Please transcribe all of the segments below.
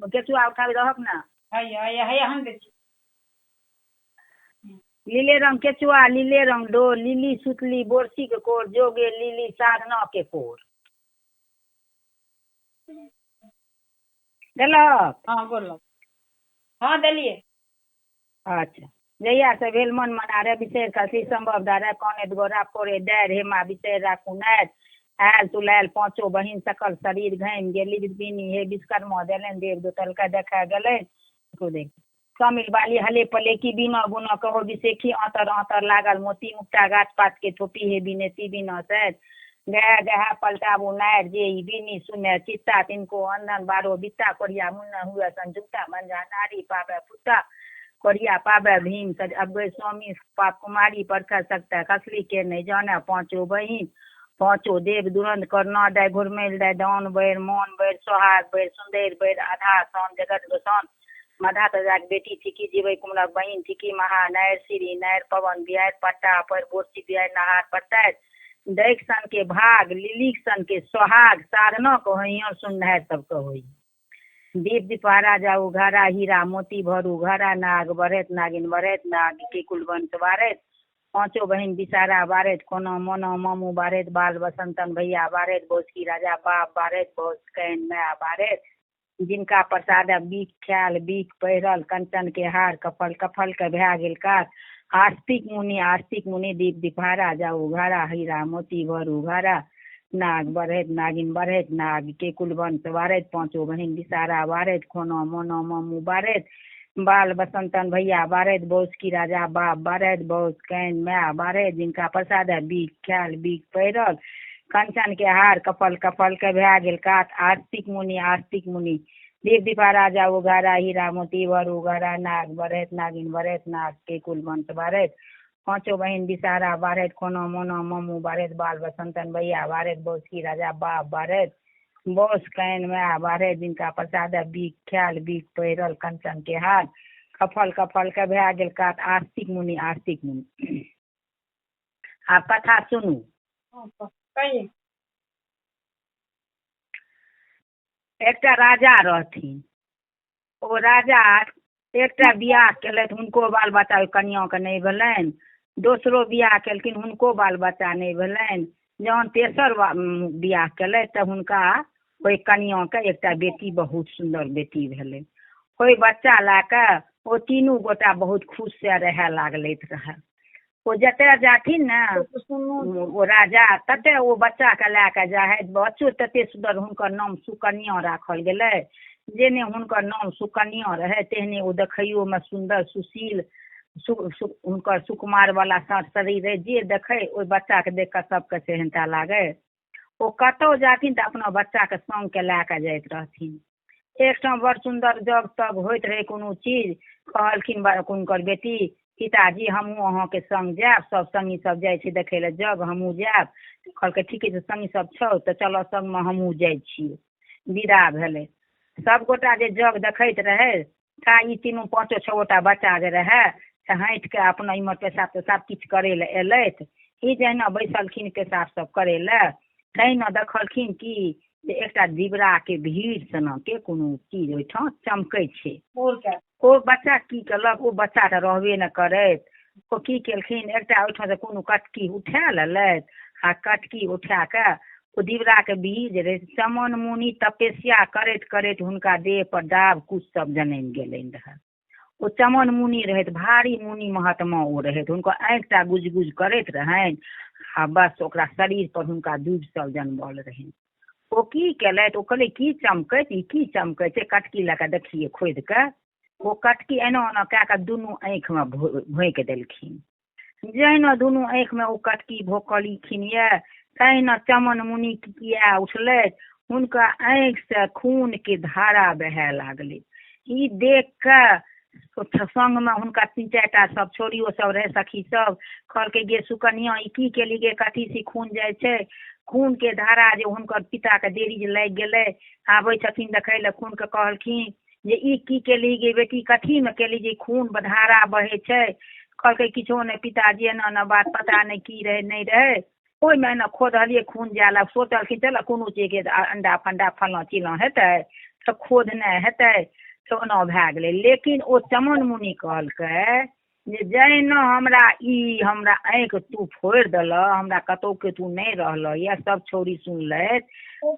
केचुआ उठाबी रहक ने। हैया हैया हैया, हम दै छी। लीले रंग केचुआ, लीले रंग डोर, लिली सुतली बोरसी के कोर, जोगे लिली साधना के कोर। देलक? हँ, बोलक। हँ, देलियै। अच्छा, जहिया से भेल मन मना रे, बिसरि कऽ सम्भव दारे कानैत गोरा फोड़े डारि, हे माँ बिसरि राखू नारि। आयल तुलायल पाँचो बहिन, सकल शरीर घामि गेली। बिनी हे विश्वकर्मा देलनि, देव दूतलके देखा गेलनि। शामिल बाली हले पले की बिना गुना कहो विशेखी, आंतर आंतर लागल मोती मुक्ता गाछ पात के थोपी, हे बिनेती बिना सैर गह गह पलटाबू नारि। जे ई बिनी सुने चित्ता, तिनको अंधन बारो बित्ता, कोरिया मुन्ना हुए संजुक्ता, मंझा नारी पावे पुत्ता, कोरिया पावे भीम सज। अब गए स्वामी पाप कुमारी परख सकता, कसली के नहीं जाने पांचो बहिन। पांचो देव दुरंत करना दाय, घुरमेल दाय दान बैर मान बैर सोहाग बैर सुंदर बैर आधा सान जगत गोसान। मधा तजाक बेटी थिकी, जीवै कुमरक बहिन थिकी, महा नारि श्री नारि पवन बिहारि पट्टा पर बोरसी बिहारि नहार पट्टारि। दैक सन के भाग, लिलीक सन के सोहाग, साधना के होइहन सुननारि सबके होई। दीप दीपारा जाऊ घरा, हीरा मोती भरू घरा, नाग बढ़ैत नागिन बढ़ैत, नाग के कुलवंश बारैत, पाँचो बहिन बिसारा बारैत, कोना मोना मामू बारैत, बाल बसंतन भैया बारैत, बौसकी राजा बाप बारैत, बौस can my बारैत। जिनका प्रसाद बीख खायल बीख पहिरल, कंचन के हार कफल कफल के भए गेल कात। आस्तिक मुनि आस्तिक मुनि दीप दीपहारा जाऊ घरा, हीरा मोती भरू घरा, नाग बढ़ैत नागिन बढ़ैत, नाग के कुलवंश बारैत, पाँचो बहिन बिसारा बारैत, खोना मोना मामू बारैत, बाल बसंतन भैया बारैत, बौसकी राजा बाप बारैत, बौस can my बारैत। जिनका प्रसाद बीख खायल बीख पहिरल, कंचन के हार कफल कफल के भए गेल कात। आस्तिक मुनि आस्तिक मुनि दीप दीपा राजा उघारा, हीरा मोती भर उघारा, नाग बढ़ैत नागिन बढ़ैत, नाग के कुलवंश बारैत, पाँचो बहिन बिसारा बारैत, कोना मोना मामू बारैत, बाल बसंतन भैया बारैत, बौसकी राजा बाप बारैत, बौस can my बारैत। जिनका प्रसाद बीख खायल बीख पहिरल, कंचन के हार कफल कफल के भए गेल कात। आस्तिक मुनि आस्तिक मुनि। आब कथा सुनू। कहिए। एकटा राजा रहथिन। ओ राजा एकटा बियाह केलथि, हुनको बाल बच्चा ओहि कनिआँके नहि भेलनि। दोसरो बियाह केलखिन, हुनको बाल बच्चा नहि भेलनि। जहन तेसर बियाह केलथि तऽ हुनका ओहि कनिआँके एकटा बेटी, बहुत सुन्दर बेटी भेलै। ओहि बच्चा लए कऽ ओ तीनू गोटा बहुत खुशसँ रहए लागलथि रहए। ओ जतऽ जाथिन ने ओ राजा, तते ओ बच्चाके लए कऽ जाइ हइ। बच्चो तते सुन्दर, हुनकर नाम सुकन्या राखल गेलै। जेने हुनकर नाम सुकन्या रहै, तेहने ओ देखैयोमे सुन्दर सुशील, हुनकर सुकुमारवला शरीर रहै। जे देखै, ओहि बच्चाके देख कऽ सबके सेहनता लागै। ओ कतहु जाथिन तऽ अपना बच्चाके सङ्गके लए कऽ जाइत रहथिन। एकठाम बड़ सुन्दर जग तग होइत रहै कोनो चीज। कहलखिन हुनकर बेटी, पिताजी, हमहूँ अहाँके सङ्ग जायब, सब सङ्गी सब जाइ छै देखै लए जग, हमहूँ जायब। कहलकै, ठीके छै, सङ्गी सब छौ तऽ चलऽ सङ्गमे, हमहूँ जाइ छियै। विदा भेलै सबगोटा जे जग देखैत रहै। ता ई तीनू पाँचो छओ गोटा बच्चा जे रहै से हटि कऽ अपना इम्हर पेशाब तेशाब किछु करै लए एलथि। ई जहिना बैसलखिन पेशाब सब करै लए, तहिना देखलखिन कि जे एकटा डिबराके भीड़ सनके कोनो चीज ओहिठाम चमकै छै। ओ बच्चा की केलक, ओ बच्चा तऽ रहबे नहि करैत। ओ की केलखिन, एकटा ओहिठामसँ कोनो कटकी उठा लेलथि आ कटकी उठा कऽ ओ डिबराके बीज रहै। चमन मुनि तपस्या करैत करैत हुनका देह पर डाब कुश सब जनमि गेलनि रहए। ओ चमन मुनि रहथि, भारी मुनि महात्मा ओ रहथि। हुनकर आँखिटा गुज गुज करैत रहनि आ बस ओकरा शरीर पर हुनका दूध सब जनमल रहनि। ओ की केलथि, ओ कहलै, की चमकैत, ई की चमकै छै? कटकी लए कऽ देखियै खोदि कऽ। ओ कटकी एना ओना कए कऽ दुनू आँखिमे भोँकि देलखिन। जहिना दुनू आँखिमे ओ कटकी भोकलखिन यए, तहिना चमन मुनि किया उठलथि, हुनका आँखिसँ खूनके धारा बहए लागलै। ई देख कऽ सङ्गमे हुनका तीन चारिटा सब छौड़ियो सब रहै, सखी सब। कहलकै, गे सुकन्या, ई की केली गे? कथी से खून जाइ छै? खूनके धारा जे हुनकर पिताके देरी जे लागि गेलै। आबै छथिन देखै लए खूनके। कहलखिन जे ई की केली गे बेटी? कथीमे केली जे खून धारा बहै छै? कहलकै, किछो नहि पिताजी, एना एना बात, पता नहि की रहै नहि रहै, ओहिमे एना खोदलियै, खून जाय लग। सोचलखिन, चल कोनो चीजके अंडा फंडा फल्लाँ चिल्लाँ हेतै तऽ खोदने हेतै। तऽ ओना भए गेलै। लेकिन ओ चमन मुनि कहलकै जे जहिना हमरा ई हमरा आँखि तू फोड़ि देलह, हमरा कतहुके तू नहि रहलह यऽ, सब छौड़ी सुनलथि,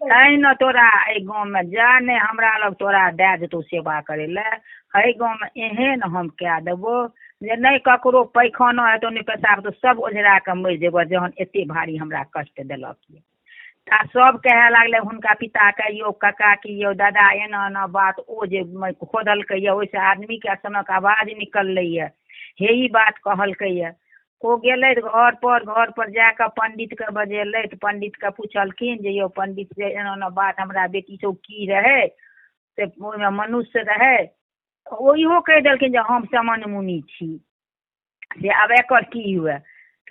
तहिना तोरा एहि गाँवमे जा नहि हमरा लग तोरा दए देतौ सेवा करै लए, एहि गाँवमे एहन हम कए देबो जे नहि ककरो पैखाना हेतौ नहि पेशाब हेतौ, सब ओझरा कऽ मरि जेबऽ जहन एते भारी हमरा कष्ट देलक यऽ। आ सब कहए लागलै हुनका पिताके, यौ काका की यौ दादा एना एना बात ओ जे खोदलकै यऽ ओहिसँ आदमीके सनक आवाज निकललै यऽ, हे ई बात कहलकै यऽ। ओ गेलै घर पर, घर पर जाकऽ पंडितके बजेलथि, पंडितके पुछलखिन जे यौ पंडित जे एना एना बात हमरा बेटी से की रहै, से ओहिमे मनुष्य रहै। ओ इहो कहि देलखिन जे हम चमन मुनि छी, से आब एकर की हुए।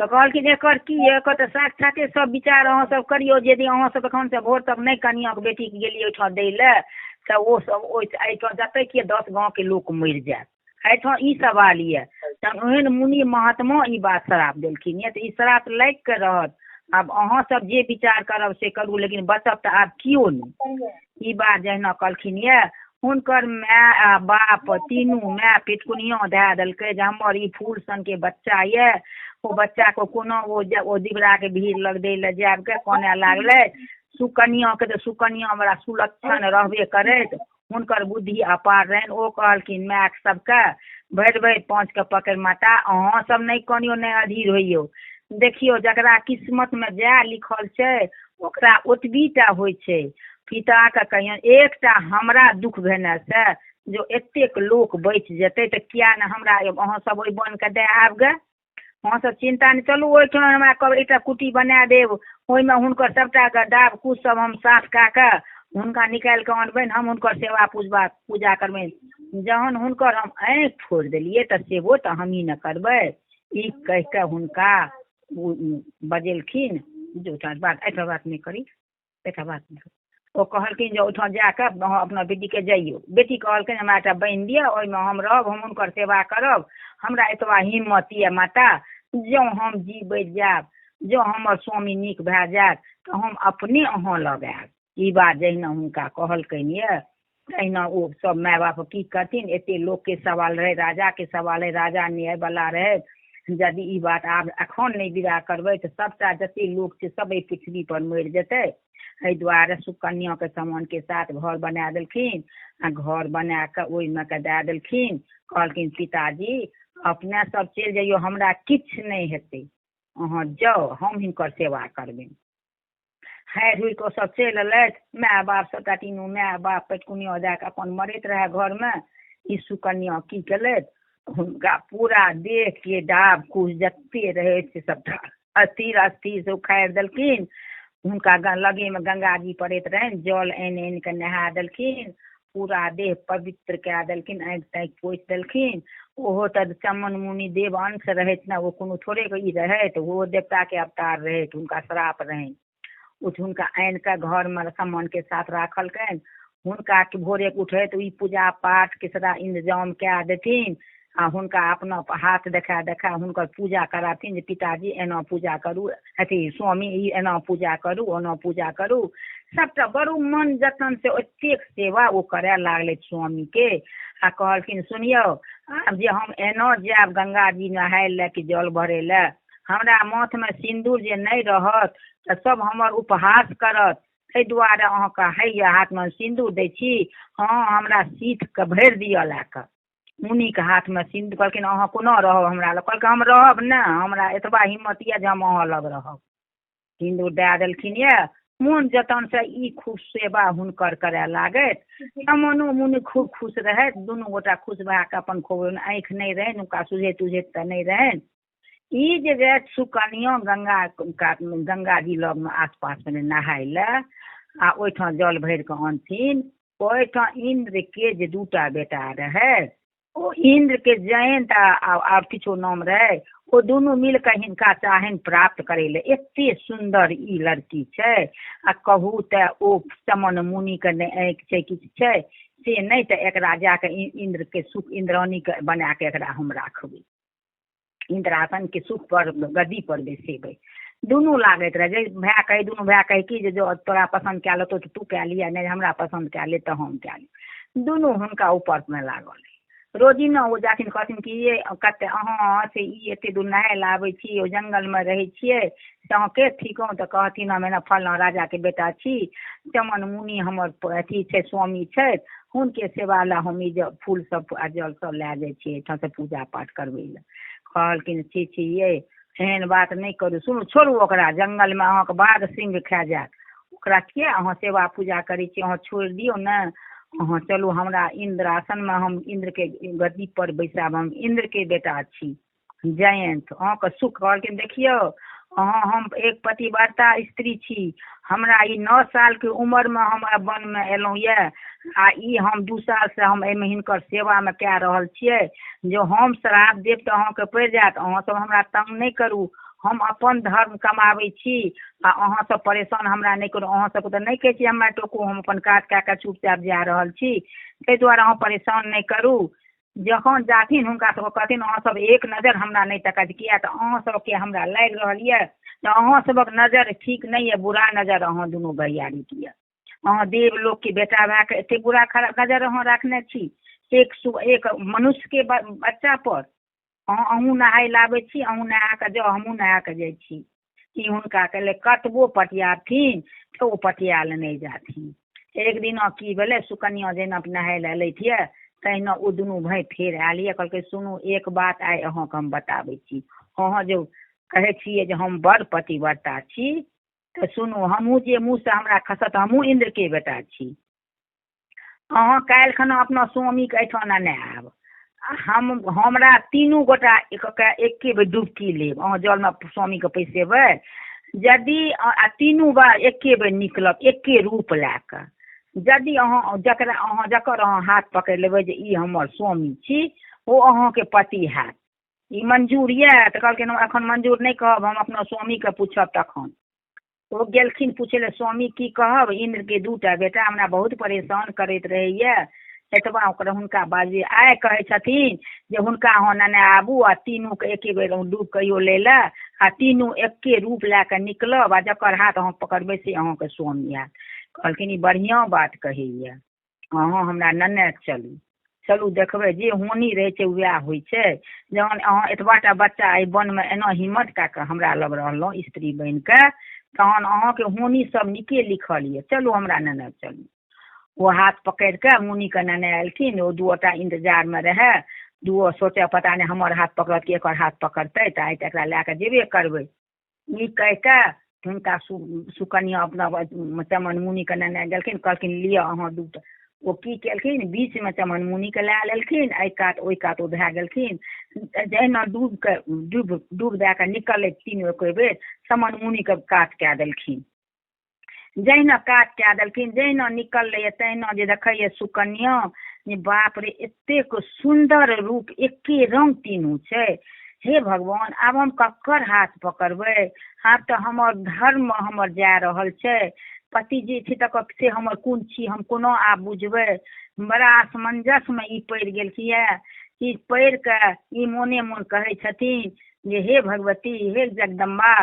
तऽ कहलखिन एकर की एकर तऽ साक्षाते सब विचार अहाँ सब करियौ, यदि अहाँ सब एखन से भोर तक नहि कनियाँके बेटीके गेलियै ओहिठाम दै लए तऽ ओ सब ओहि एहिठाम जते कि 10 गाँवके लोक मरि जायत, एहिठाम ई सवाल यऽ। तहन ओहन मुनि महात्मा ई बात श्राप देलखिन यऽ, तऽ ई श्राप लागि कऽ रहत। आब अहाँ सब जे विचार करब से करू, लेकिन बचब तऽ आब केओ नहि। ई बात जहिना कहलखिन यऽ, हुनकर माय आ बाप तीनू माय पिटकुनिया दए देलकै जे हमर ई फूल सनके बच्चा यऽ, ओ बच्चाके कोनो ओ दिबराके भीड़ लग दै लए जायब के कानय लागलै। सुकन्याके तऽ सुकन्या बड़ा सुलक्षण रहबे करैत, हुनकर बुद्धि अपार रहनि। ओ कहलखिन माय सबके भरि भरि पाँचके पकड़ि माता अहाँ सब नहि कनियो नहि अधीर होइयौ, देखियौ जकरा किस्मतमे जएह लिखल छै ओकरा ओतबी टा होइ छै। पिताके कहियौन एकटा हमरा दुःख भेने से जो एतेक लोक बचि जेतै तऽ किया ने हमरा अहाँ सब ओहि बनके दए आयब गे, अहाँ सब चिन्ता नहि, चलू ओहिठाम हमरा कहब एकटा कुटी बना देब, ओहिमे हुनकर सबटाके डाब कुश सब हम साफ कए कऽ हुनका निकालि कऽ अनबनि, हम हुनकर सेवा पूजा करबनि। जहन हुनकर हम आँखि फोड़ि देलियै तऽ सेवो तऽ हमही ने करबै। ई कहि कऽ हुनका बजेलखिन जे ओहिठाम बात एहिठाम बात नहि करी, एहिठाम बात नहि करी। ओ कहलखिन जे ओहिठाम जाकऽ अहाँ अपना बेटीके जइयौ। बेटी कहलखिन हमरा एकटा बान्हि दिअ, ओहिमे हम रहब, हम हुनकर सेवा करब, हमरा एतबा हिम्मत यऽ माता, जँ हम जीबैत जायब, जँ हमर स्वामी नीक भए जायत तऽ हम अपने अहाँ लग आयब। ई बात जहिना हुनका कहलकनि यऽ तहिना ओ सब माय बाप की करथिन, एते लोकके सवाल रहै, राजाके सवाल रहै, राजा न्यायवला रहै। यदि ई बात आब एखन नहि विदा करबै तऽ सबटा जते लोक छै सब एहि पृथ्वी पर मरि जेतै। एहि दुआरे सुकन्याके सामानके साथ घर बना देलखिन आ घर बना कऽ ओहिमे के दए देलखिन। कहलखिन पिताजी अपने सब चलि जइयौ, हमरा किछु नहि हेतै, अहाँ जाउ, हम हिनकर सेवा करबनि। हारि हुरि कऽ सब चलि एलथि। माय बाप सबटा तीनू माय बाप पेटकुनिया दए कऽ अपन मरैत रहए घरमे। ई सुकन्या की केलथि, हुनका पूरा देहके डाब कुश जते रहै से सबटा अस्थिर अस्थिर से उखाड़ि देलखिन। हुनका लगेमे गंगाजी पड़ैत रहनि, जल आनि आनि कऽ नहा देलखिन, पूरा देह पवित्र कए देलखिन, आँखि ताँखि पोछि देलखिन। ओहो तऽ चमन मुनि देव अंश रहैत ने, ओ कोनो थोड़े ई रहैत, ओहो देवताके अवतार रहैत, हुनका श्राप रहनि। ओ हुनका आनि कऽ घरमे सामानके साथ राखलकनि। हुनका भोरे उठैत ई पूजा पाठके सदा इंतजाम कए देथिन आ हुनका अपना हाथ देखा देखा हुनकर पूजा कराथिन जे पिताजी एना पूजा करू, अथी स्वामी ई एना पूजा करू, ओना पूजा करू। सबटा बड़ू मन जतन से ओतेक सेवा ओ करय लागलै स्वामीके। आ कहलखिन सुनियौ, आब जे हम एना जायब गंगाजी नहाय लए कि जल भरै लए, हमरा माथमे सिन्दूर जे नहि रहत तऽ सब हमर उपहास करत, एहि दुआरे अहाँके हैया हाथमे सिन्दूर दै छी, अहाँ हमरा सीथके भरि दिअ लए कऽ। मुनिके हाथमे सिन्दूर। कहलखिन अहाँ कोना रहब हमरा लग? कहलकै हम रहब ने, हमरा एतबा हिम्मत यऽ जे हम अहाँ लग रहब। सिन्दूर दए देलखिन यऽ। मोन जतन से ई खूब सेवा हुनकर करय लागैत। चमनो मुनि खूब खुश रहैत, दुनू गोटा खुश भए कऽ अपन खूब आँखि नहि रहनि हुनका, सुझैत तुझैत तऽ नहि रहनि। ई जे जाइत सुकन्या गंगा कातमे, गंगाजी लगमे आसपासमे नहाय लए आ ओहिठाम जल भरि कऽ अनथिन, ओहिठाम इन्द्रके जे दूटा बेटा रहै, ओ इन्द्रके जयंत आ आर किछो नाम रहै, ओ दुनू मिल कऽ हिनका चाहनि प्राप्त करै लए। एते सुन्दर ई लड़की छै आ कहू तऽ ओ चमन मुनिके नहि आँखि छै किछु छै से नहि, तऽ एकरा जाकऽ इन्द्रके सुख इन्द्राणीके बना कऽ एकरा हम राखबै, इन्द्रासन के सुख पर गद्दी पर बैसेबै। दुनू लागैत रहै, जे भाय कहै, दुनू भाय कहै कि जे जो तोरा पसन्द कए लेतौ तऽ तू कए लिअ, नहि हमरा पसन्द कए ले तऽ हम कए लेब। दुनू हुनका ऊपरमे लागल। रोजीना ओ जाथिन, कहथिन कि ये कते अहाँ से ई एते दूर नहाय लए आबै छी, ओ जंगलमे रहै छियै, से अहाँ के थिकहुँ? तऽ कहथिन हम एना फलना राजाके बेटा छी, चमन मुनि हमर अथी छै, स्वामी छथि, हुनके सेवा लए हम ई फूल सब आ जल सब लए जाइ छियै एहिठामसँ पूजा पाठ करबै लए। कहलखिन छी छी ये, एहन बात नहि करू, सुनू, छोड़ू ओकरा, जंगलमे अहाँके बाघ सिंह खा जायत, ओकरा किए अहाँ सेवा पूजा करै छी, अहाँ छोड़ि दियौ ने, अहाँ चलू हमरा इन्द्र आसनमे, हम इन्द्रके गद्दी पर बैसायब, हम इन्द्रके बेटा छी जयन्त, अहाँके सुख। कहलखिन देखियौ अहाँ, हम एक पतिव्रता स्त्री छी, हमरा ई 9 सालके उमरमे हम वनमे एलहुँ यऽ आ ई हम 2 सालसँ हम एहिमे हिनकर सेवामे कए रहल छियै, जो हम श्राप देब तऽ अहाँके पड़ि जायत, अहाँ सब हमरा तंग नहि करू, हम अपन धर्म कमाबै छी आ अहाँ सब परेशान हमरा नहि करू, अहाँ सबके तऽ नहि कहै छी हमरा टोकू, हम अपन काज कए कऽ चुपचाप जा रहल छी, ताहि दुआरे अहाँ परेशान नहि करू। जखन जाथिन हुनका सबके कहथिन अहाँ सब एक नजर हमरा नहि तकै छी, किया तऽ अहाँ सबके हमरा लागि रहल यऽ जे अहाँ सबक नजर ठीक नहि यऽ, बुरा नजर अहाँ दुनू भैयारीके यऽ, अहाँ देवलोकके बेटा भए कऽ एते बुरा खराब नजर अहाँ राखने छी एक मनुष्यके बच्चा पर, अहूँ नहाय लए आबै छी, अहूँ नहा कऽ जाउ, हमहूँ नहा कऽ जाइ छी। ई हुनका कहले कतबो पटियाथिन तऽ ओ पटियाल नहि जाथिन। एक दिना की भेलै, सुकन्या जहिना नहाय लए एलथि यऽ तहिना ओ दुनू भाय फेर आयल यऽ, कहलकै सुनू एक बात आइ अहाँके हम बताबै छी, अहाँ जे कहै छियै जे हम बड़ पतिव्रता छी, तऽ सुनू हमहूँ जे मुँहसँ हमरा खसत, हमहूँ इन्द्रके बेटा छी, अहाँ काल्हि खना अपना स्वामीके एहिठाम नहि आयब, हम हमरा तीनू गोटा एके बेर डुबकी लेब, अहाँ जलमे स्वामीके पैसेबै यदि आ तीनू बार एके बेर निकलब एके रूप लए कऽ, यदि अहाँ जकरा अहाँ जकर अहाँ हाथ पकड़ि लेबै जे ई हमर स्वामी छी, ओ अहाँके पति हैत, ई मंजूर यऽ? तऽ कहलखिन हम एखन मंजूर नहि कहब, हम अपना स्वामीके पूछब तखन। ओ गेलखिन पूछै लए, स्वामी की कहब, इन्द्रके 2टा बेटा हमरा बहुत परेशान करैत रहैया, एतबा ओकरा हुनका बाजी आइ कहै छथिन जे हुनका अहाँ नेने आबू आ तीनूके एके बेर डूब कहियो लै लए आ तीनू एके रूप लए कऽ निकलब आ जकर हाथ अहाँ पकड़बै से अहाँके स्वामी हैत। कहलखिन ई बढ़िआँ बात कहैया, अहाँ हमरा नेने चलू, चलू देखबै जे होनी रहै छै वएह होइ छै, जहन अहाँ एतबाटा बच्चा एहि वनमे एना हिम्मत कए कऽ हमरा लग रहलहुँ स्त्री बनि कऽ, तहन अहाँके होनी सब नीके लिखल यऽ, चलू हमरा नेने चलू। ओ हाथ पकड़ि कऽ मुनिके नेने एलखिन, ओ 2टा इन्तजारमे रहए, दूओ सोचए पता नहि हमर हाथ पकड़त कि एकर हाथ पकड़तै, तऽ आइ तऽ एकरा लए कऽ जेबे करबै। ई कहि कऽ हुनका सुकन्या अपना चमन मुनिके नेने गेलखिन, कहलखिन लिअ अहाँ 2टा। ओ की केलखिन, बीचमे चमन मुनिके लए लेलखिन, एहि कात ओहि कात ओ भए गेलखिन, जहिना डूब कऽ डूब दए कऽ निकललै तीनू एके बेर चमन मुनिके कात कए देलखिन। जहिना कात कए देलखिन, जहिना निकललै तहिना जे देखैया सुकन्या जे बाप रे एतेक सुन्दर रूप, एके रंग तीनू छै, हे भगवान आब हम ककर हाथ पकड़बै, आब तऽ हमर धर्म हमर जा रहल छै, पति जे छै तकर से हमर कोन छी, हम कोना आब बुझबै, बड़ा असमंजसमे ई पड़ि गेलखिन। ई पड़ि कऽ ई मोने मोन कहै छथिन जे हे भगवती, हे जगदम्बा,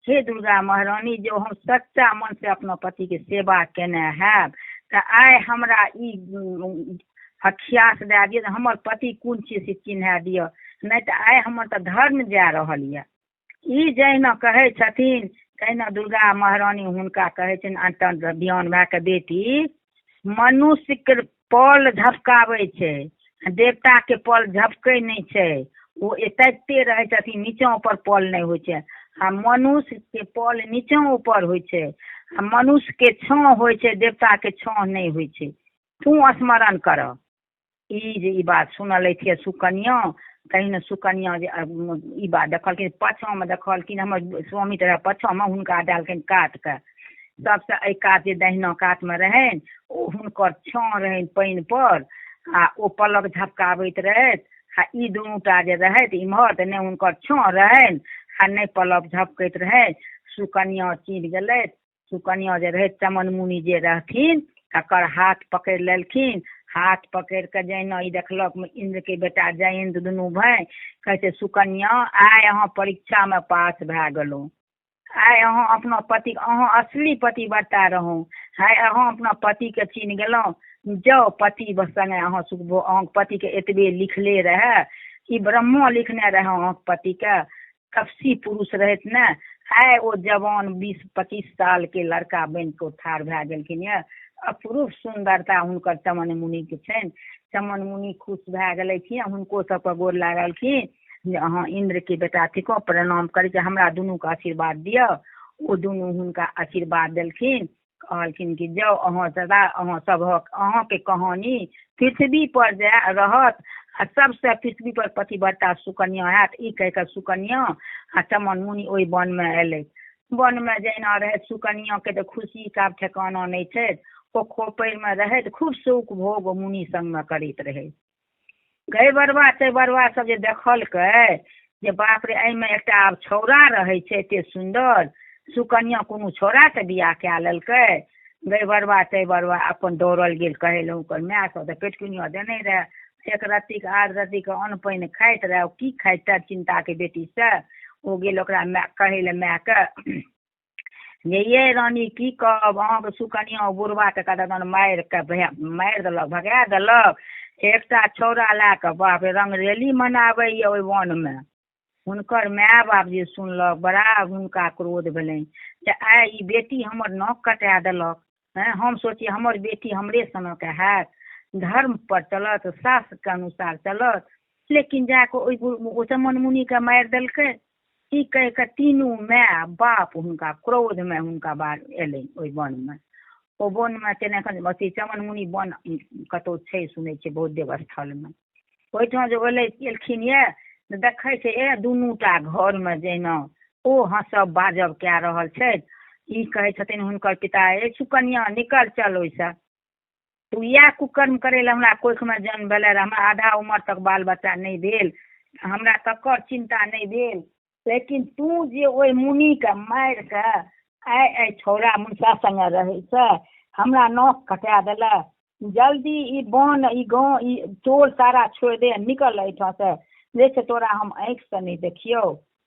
हे दुर्गा महारानी, जो हम सच्चा मन से अपना पतिके सेवा केने हैब तऽ आइ हमरा ई हथियास दए दिअ, हमर पति कोन छियै से चिन्हा दिअ, नहि तऽ आइ हमर तऽ धर्म जा रहल यऽ। ई जहिना कहै छथिन तहिना दुर्गा महारानी हुनका कहै छथिन अन्तः ध्यान भए कऽ, बेटी मनुष्यके पल झपकाबै छै, देवताके पल झपकै नहि छै, ओ एतैते रहै छथिन, नीचाँ ऊपर पल नहि होइ छै, आ मनुष्यके पल नीचाँ ऊपर होइ छै, आ मनुष्यके छाँह होइ छै, देवताके छाँह नहि होइ छै, तू स्मरण करऽ। ई जे ई बात सुनलथि सुकन्या, तहिना सुकन्या जे ई बात देखलखिन, पाछाँमे देखलखिन हमर स्वामी तऽ पाछाँमे, हुनका देलखिन कात कऽ, सबसँ एहि कात जे दहिना कातमे रहनि ओ हुनकर छाँह रहनि पानि पर, आ ओ पलक झपकाबैत रहथि, आ ई दुनूटा जे रहथि इम्हर तऽ नहि हुनकर छाँह रहनि आ नहि पलक झपकैत रहनि। सुकन्या चिन्ह गेलथि, सुकन्या जे रहथि चमन मुनि जे रहथिन तकर हाथ पकड़ि लेलखिन, हाथ पकड़ि कऽ जहिना ई देखलक इन्द्रके बेटा जयन्त दुनू भाय, कहै छै सुकन्या आइ अहाँ परीक्षामे पास भए गेलहुँ, आइ अहाँ अपना पति, अहाँ असली पतिव्रता रहौं, आइ अहाँ अपना पतिके चिन्ह गेलहुँ। जाउ पति संगे अहाँ सुख भोग, अहाँके पतिके एतबे लिखले रहए, ई ब्रह्मो लिखने रहए अहाँके पतिके, तपसी पुरुष रहैत ने, आइ ओ जवान 20-25 सालके लड़का बनि कऽ ठाढ़ भए गेलखिन यऽ। अपुरूप सुन्दरता हुनकर चमन मुनिके छनि। चमन मुनि खुश भए गेलखिन, हुनको सबके गोर लागलखिन जे अहाँ इन्द्रके बेटा थिकहुँ, प्रणाम करै छी, हमरा दुनूके आशीर्वाद दिअ। ओ दुनू हुनका आशीर्वाद देलखिन, कहलखिन कि जाउ अहाँ सदा अहाँ सभक अहाँके कहानी पृथ्वी पर जा रहत आ सबसँ पृथ्वी पर पतिव्रता सुकन्या हैत। ई कहि कऽ सुकन्या आ चमन मुनि ओहि वनमे एलै। वनमे जहिना रहैत सुकन्याके तऽ खुशीके आब ठेकाना नहि छै। ओ खोपड़िमे रहैत खूब सुख भोग मुनि संगमे करैत रहै। गै बरुआ चै बरुआ सब जे देखलकै जे बाप रे एहिमे एकटा आब छौड़ा रहै छै एते सुन्दर, सुकन्या कोनो छौड़ासँ बियाह कए लेलकै। गै बरुआ चै बरुआ अपन दौड़ल गेल कहै लए, हुनकर माय सब तऽ पेटकुनिया देने रहए, एक रत्तीके 8 रत्तीके अन्न पानि खाइत रहए, ओ की खाइते चिन्ताके बेटीसँ। ओ गेल ओकरा माय कहै लए मायके जे ये रानी की कहब अहाँके सुकन्या बुढ़बाके कतऽ मारि कऽ मारि देलक, भगा देलक, एकटा छौड़ा लए कऽ बाप रे रंगरेली मनाबैए ओहि वनमे। हुनकर माय बाप जे सुनलक बड़ा हुनका क्रोध भेलनि जे आइ ई बेटी हमर नाक कटा देलक। हैं, हम सोची हमर बेटी हमरे सनक हैत, धर्म पर चलत, शास्त्रके अनुसार चलत, लेकिन जाकऽ ओहि ओ चमन मुनिके मारि देलकै। ई कहि कऽ तीनू माय बाप हुनका क्रोधमे हुनका बार एलै ओहि वनमे। ओ वनमे तेना अथी चमन मुनि वन कतहु छै सुनै छियै बहुत देवस्थलमे, ओहिठाम जे ओलै एलखिन यऽ तऽ देखै छै ए दुनूटा घरमे जहिना ओ हँसब बाजब कए रहल छथि। ई कहै छथिन हुनकर पिता, ए सुकन्या निकल चल ओहिसँ, तू इएह कुकर्म करै लए हमरा कोखिमे जन्म भेलै रहए, हमरा आधा उमर तक बाल बच्चा नहि भेल, हमरा तकर चिन्ता नहि भेल, लेकिन तू जे ओहि मुनिके मारि कऽ आइ एहि छौड़ा मुनसा सङ्गे रहै छै, हमरा नख कटा देलक, जल्दी ई वन ई गाँव ई टोल सारा छोड़ि दे, निकल एहिठामसँ, जाहिसँ तोरा हम आँखिसँ नहि देखियौ,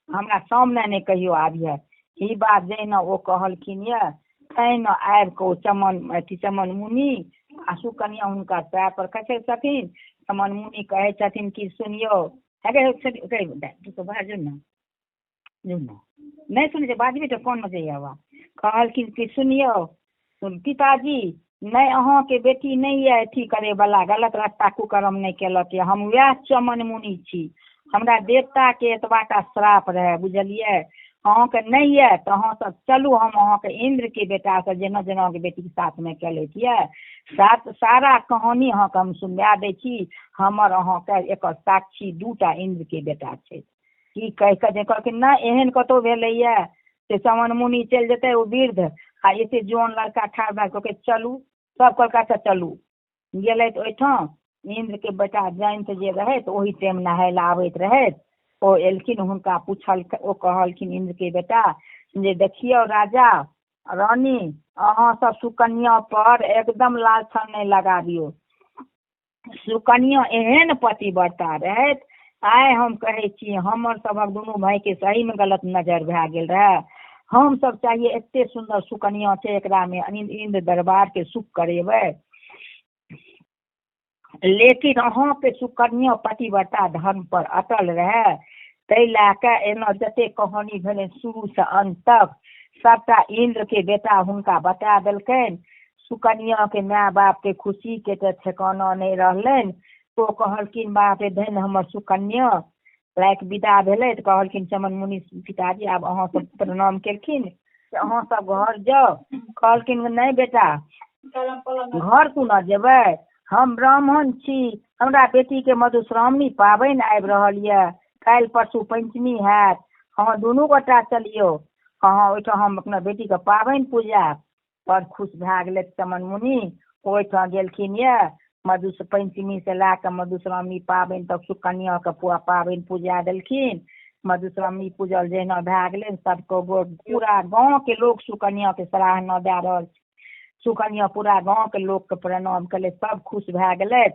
हमरा सामने नहि कहियो आबिहे। ई बात जहिना ओ कहलखिन यऽ तहिना आबि कऽ ओ चमन अथी चमन मुनि आ सुकन्या हुनका पैर पर खसै छथिन। चमन मुनि कहै छथिन कि सुनियौ, बाजू ने नहि सुनै छै, बाजबी तऽ कोन जाइए आवाज। कहलखिन कि सुनियौ पिताजी, नहि अहाँके बेटी नहि यऽ अथी करैवला, गलत रास्ता कुकर्म नहि केलक यऽ, हम वएह चमन मुनि छी, हमरा देवताके एतबाटा श्राप रहए, बुझलियै, अहाँके नहि यऽ तऽ अहाँ सब चलू, हम अहाँके इन्द्रके बेटासँ जेना जेना अहाँके बेटीके साथमे केलथि यऽ सारा कहानी अहाँके हम सुनबा दै छी, हमर अहाँके एकर साक्षी 2टा इन्द्रके बेटा छै। की कहि कऽ जे कहलखिन नहि एहन कतहु भेलैए से चमन मुनि चलि जेतै ओ वृद्ध आ एते जवान लड़का ठाढ़ भए कऽ चलू, सब कहलकै अच्छा चलू। गेलै तऽ ओहिठाम इन्द्रके बेटा जयन्त जे रहै तऽ ओहि टाइम नहाय लए आबैत रहथि, ओ एलखिन, हुनका पुछलकै, ओ कहलखिन इन्द्रके बेटा जे देखियौ राजा रानी, अहाँ सब सुकन्या पर एकदम लाछन नहि लगाबियौ, सुकन्या एहन पतिव्रता रहथि, आइ हम कहै छी हमर सभक दुनू भाइके सहीमे गलत नजर भए गेल रहए, हम सब चाहिए एते सुन्दर सुकन्या छै एकरामे इन्द्र दरबारके सुख करेबै, लेकिन अहाँके सुकन्या पतिव्रता धर्म पर अटल रहए, ताहि लए कऽ एना जते कहानी भेलै शुरूसँ अन्त तक सबटा इन्द्रके बेटा हुनका बता देलकनि। सुकन्याके माय बापके खुशीके तऽ ठेकाना नहि रहलनि। ओ कहलखिन बाप रे धन हमर सुकन्या। राति विदा भेलै तऽ कहलखिन चमन मुनि पिताजी आब अहाँ सब प्रणाम केलखिन से अहाँ सब घर जाउ। कहलखिन नहि बेटा घर कोना जेबै, हम ब्राह्मण छी, हमरा बेटीके मधुश्रावणी पाबनि आबि रहल यऽ, काल्हि परसू पंचमी हैत, अहाँ दुनू गोटा चलियौ, अहाँ ओहिठाम हम अपना बेटीके पाबनि पूजायब। बड़ खुश भए गेलै चमन मुनि। ओहिठाम गेलखिन यऽ मधु पंचमी से लए कऽ मधुश्रावणी पाबनि तक सुकन्याके पूरा पाबनि पूजा देलखिन। मधुश्रावणी पूजल जहिना भए गेलै सबके पूरा गाँवके लोक सुकन्याके सराहना दए रहल छै। सुकन्या पूरा गाँवके लोकके प्रणाम केलै, सब खुश भए गेलै।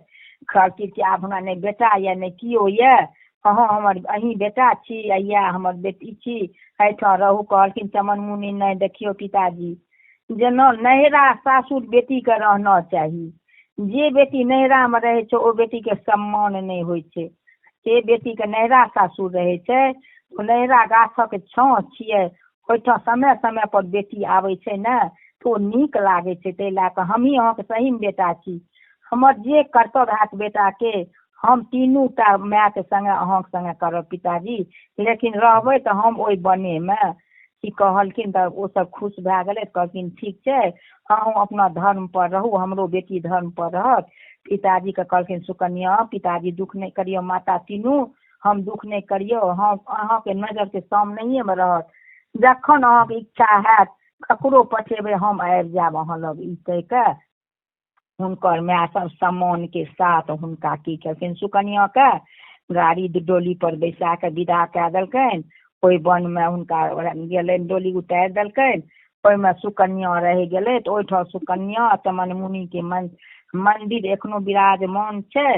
कहलखिन कि आब हमरा नहि बेटा यऽ नहि केओ यऽ, अहाँ हमर अहीं बेटा छी, इएह हमर बेटी छी, एहिठाम रहू। कहलखिन चमन मुनि नहि देखियौ पिताजी, जेना नैहरा सासुर बेटीके रहना चाही जे बेटी नैहरामे रहै छै ओ बेटीके सम्मान नहि होइ छै। जे बेटीके नैहरा सासुर रहै छै ओ नैहरा गाछक छाँह छियै, ओहिठाम समय समय पर बेटी आबै छै ने तऽ ओ नीक लागै छै। ताहि लए कऽ हमही अहाँके सहीमे बेटा छी, हमर जे कर्तव्य हैत बेटाके हम तीनू टा मायके सङ्गे अहाँके सङ्गे करब पिताजी, लेकिन रहबै तऽ हम ओहि वनेमे। ई कहलखिन तऽ ओसभ खुश भए गेलै, कहलखिन ठीक छै, अहूँ अपना धर्मपर रहू, हमरो बेटी धर्मपर रहत। पिताजीके कहलखिन सुकन्या पिताजी दुःख नहि करियौ, माता तीनू हम दुःख नहि करियौ, हम अहाँके नजरके सामनेमे रहत, जखन अहाँके इच्छा हैत ककरो पठेबै हम आबि जायब अहाँ लग। ई कहिके हुनकर माय सब सम्मानके साथ हुनका की केलखिन, सुकन्याके गाड़ी डोली पर बैसा कऽ विदा कए देलकनि। ओहि वनमे हुनका गेलनि, डोली उतारि देलकनि, ओहिमे सुकन्या रहि गेलै। तऽ ओहिठाम सुकन्या चमन मुनिके मन्दिर एखनो विराजमान छै।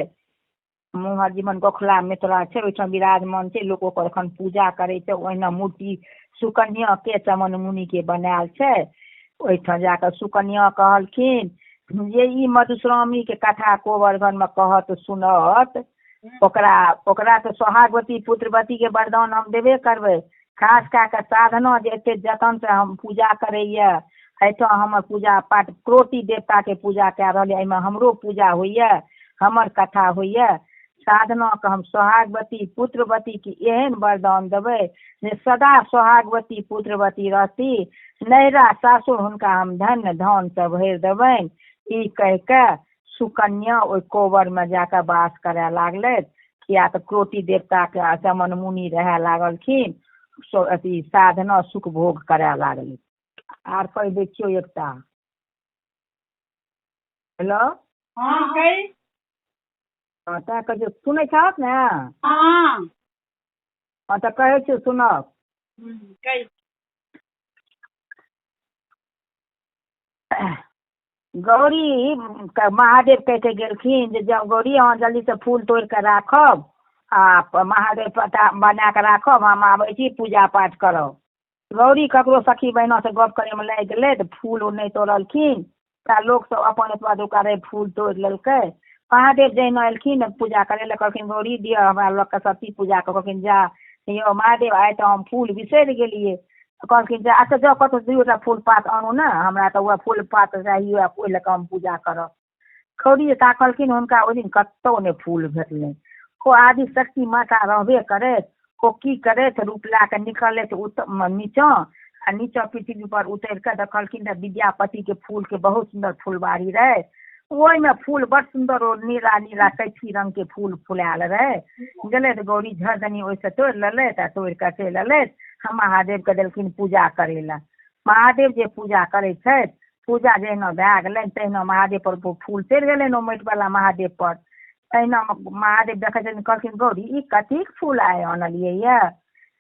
मोहर जीवन गोखला मिथिला छै, ओहिठाम विराजमान छै, लोक ओकर एखन पूजा करै छै। ओहिना मूर्ति सुकन्याके चमन मुनिके बनायल छै। ओहिठाम जाकऽ सुकन्या कहलखिन जे ई मधुश्रावणीके कथा कोबर घरमे कहत सुनत ओकरा ओकरा तऽ सोहागवती पुत्रवतीके वरदान हम देबे करबै। खास कए कऽ साधना जे एते जतनसँ हम पूजा करैए, एहिठाम हमर पूजा पाठ क्रोटी देवताके पूजा कए रहल यऽ, एहिमे हमरो पूजा होइए, हमर कथा होइए। साधनाके हम सोहागवती पुत्रवतीके एहन वरदान देबै जे सदा सोहागवती पुत्रवती रहती, नैहरा सासुर हुनका हम धन धानसँ भरि देबनि। ई कहिके सुकन्या ओहि कोबरमे जाकऽ वास करय लागलथि, किया तऽ क्रोटी देवताके चमन मुनि रहए लागलखिन, अथी साधना सुख भोग करय लागलै। आर कहि दै छियौ एकटा। हेलो। हँ कहि। हँ तैँ कहै छियौ, सुनै छहक ने? हँ। हँ तऽ कहै छियौ सुनब। कहि। गौरी महादेव कहि कऽ गेलखिन जे जाउ गौरी अहाँ जल्दीसँ फूल तोड़ि कऽ राखब आ महादेव पता बना कऽ राखब, हम आबै छी पूजा पाठ करब। गौरी ककरो सखी बहिनासँ गप करैमे लागि गेलै तऽ फूल ओ नहि तोड़लखिन, तऽ लोकसभ अपन एतबा दुका रहै फूल तोड़ि लेलकै। महादेव जहिना एलखिन पूजा करै लए कहलखिन गौरी दिअ हमरा लऽ कऽ सब चीज पूजा कऽ। कहलखिन जा यौ महादेव आइ तऽ हम फूल बिसरि गेलियै। कहलखिन जे अच्छा जाउ कतहु दुइयोटा फूल पात आनू ने, हमरा तऽ वएह फूल पात चाही, ओहि लऽ कऽ हम पूजा करब। गौरी ताकलखिन हुनका ओहि दिन कतहु नहि फूल भेटलनि। ओ आदिशक्ति माता रहबे करथि, ओ की करथि रूप लए कऽ निकलथि नीचाँ, आ नीचाँ पृथ्वी पर उतरि कऽ देखलखिन तऽ विद्यापतिके फूलके बहुत सुन्दर फुलबाड़ी रहै, ओहिमे फूल बड़ सुन्दर ओ नीला नीला कैथी रङ्गके फूल फुलायल रहै। गेलथि गौरी झरदनी ओहिसँ तोड़ि लेलथि आ तोड़ि कऽ चलि एलथि, हम महादेवके देलखिन पूजा करै लए। महादेव जे पूजा करै छथि, पूजा जहिना भए गेलनि तहिना महादेव पर फूल चढ़ि गेलनि, ओ माटिवला महादेव पर। तहिना महादेव देखै छथिन, कहलखिन गौरी ई कथीके फूल आइ आनलियै यऽ,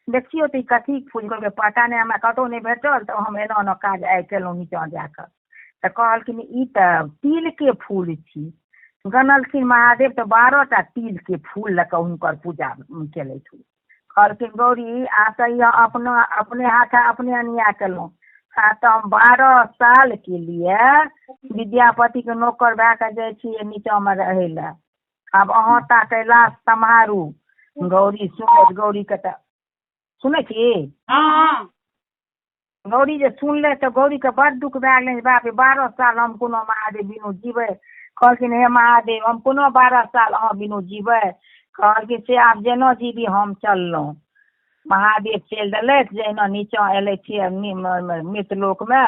देखियौ तऽ ई कथीके फूल। कहलकै पता नहि हमरा कतहु नहि भेटल तऽ हम एना एना काज आइ केलहुँ नीचाँ जाकऽ। तऽ कहलखिन ई तऽ तिलके फूल छी। गनलखिन महादेव तऽ 12 टा तिलके फूल लऽ कऽ हुनकर पूजा केलथि। कहलखिन गौरी आब तऽ ई अपना अपने हाथे अपने अन्याय केलहुँ, आ तऽ हम 12 सालके लिए विद्यापतिके नौकर भए कऽ जाइ छियै नीचाँमे रहै लए, आब अहाँ टा कैलाश सम्हारू। गौरी सुनैत गौरीके तऽ सुनै छी? हँ। गौरी जे सुनलै तऽ गौरीके बड़ दुःख भए गेलनि, बाप रे 12 साल हम कोनो महादेव बिनु जीबै। कहलखिन हे महादेव हम कोनो 12 साल अहाँ बिनु जीबै? कहलखिन से आब जेना जीबी हम चललहुँ। महादेव चलि देलथि। जहिना नीचाँ एलथि मृतलोकमे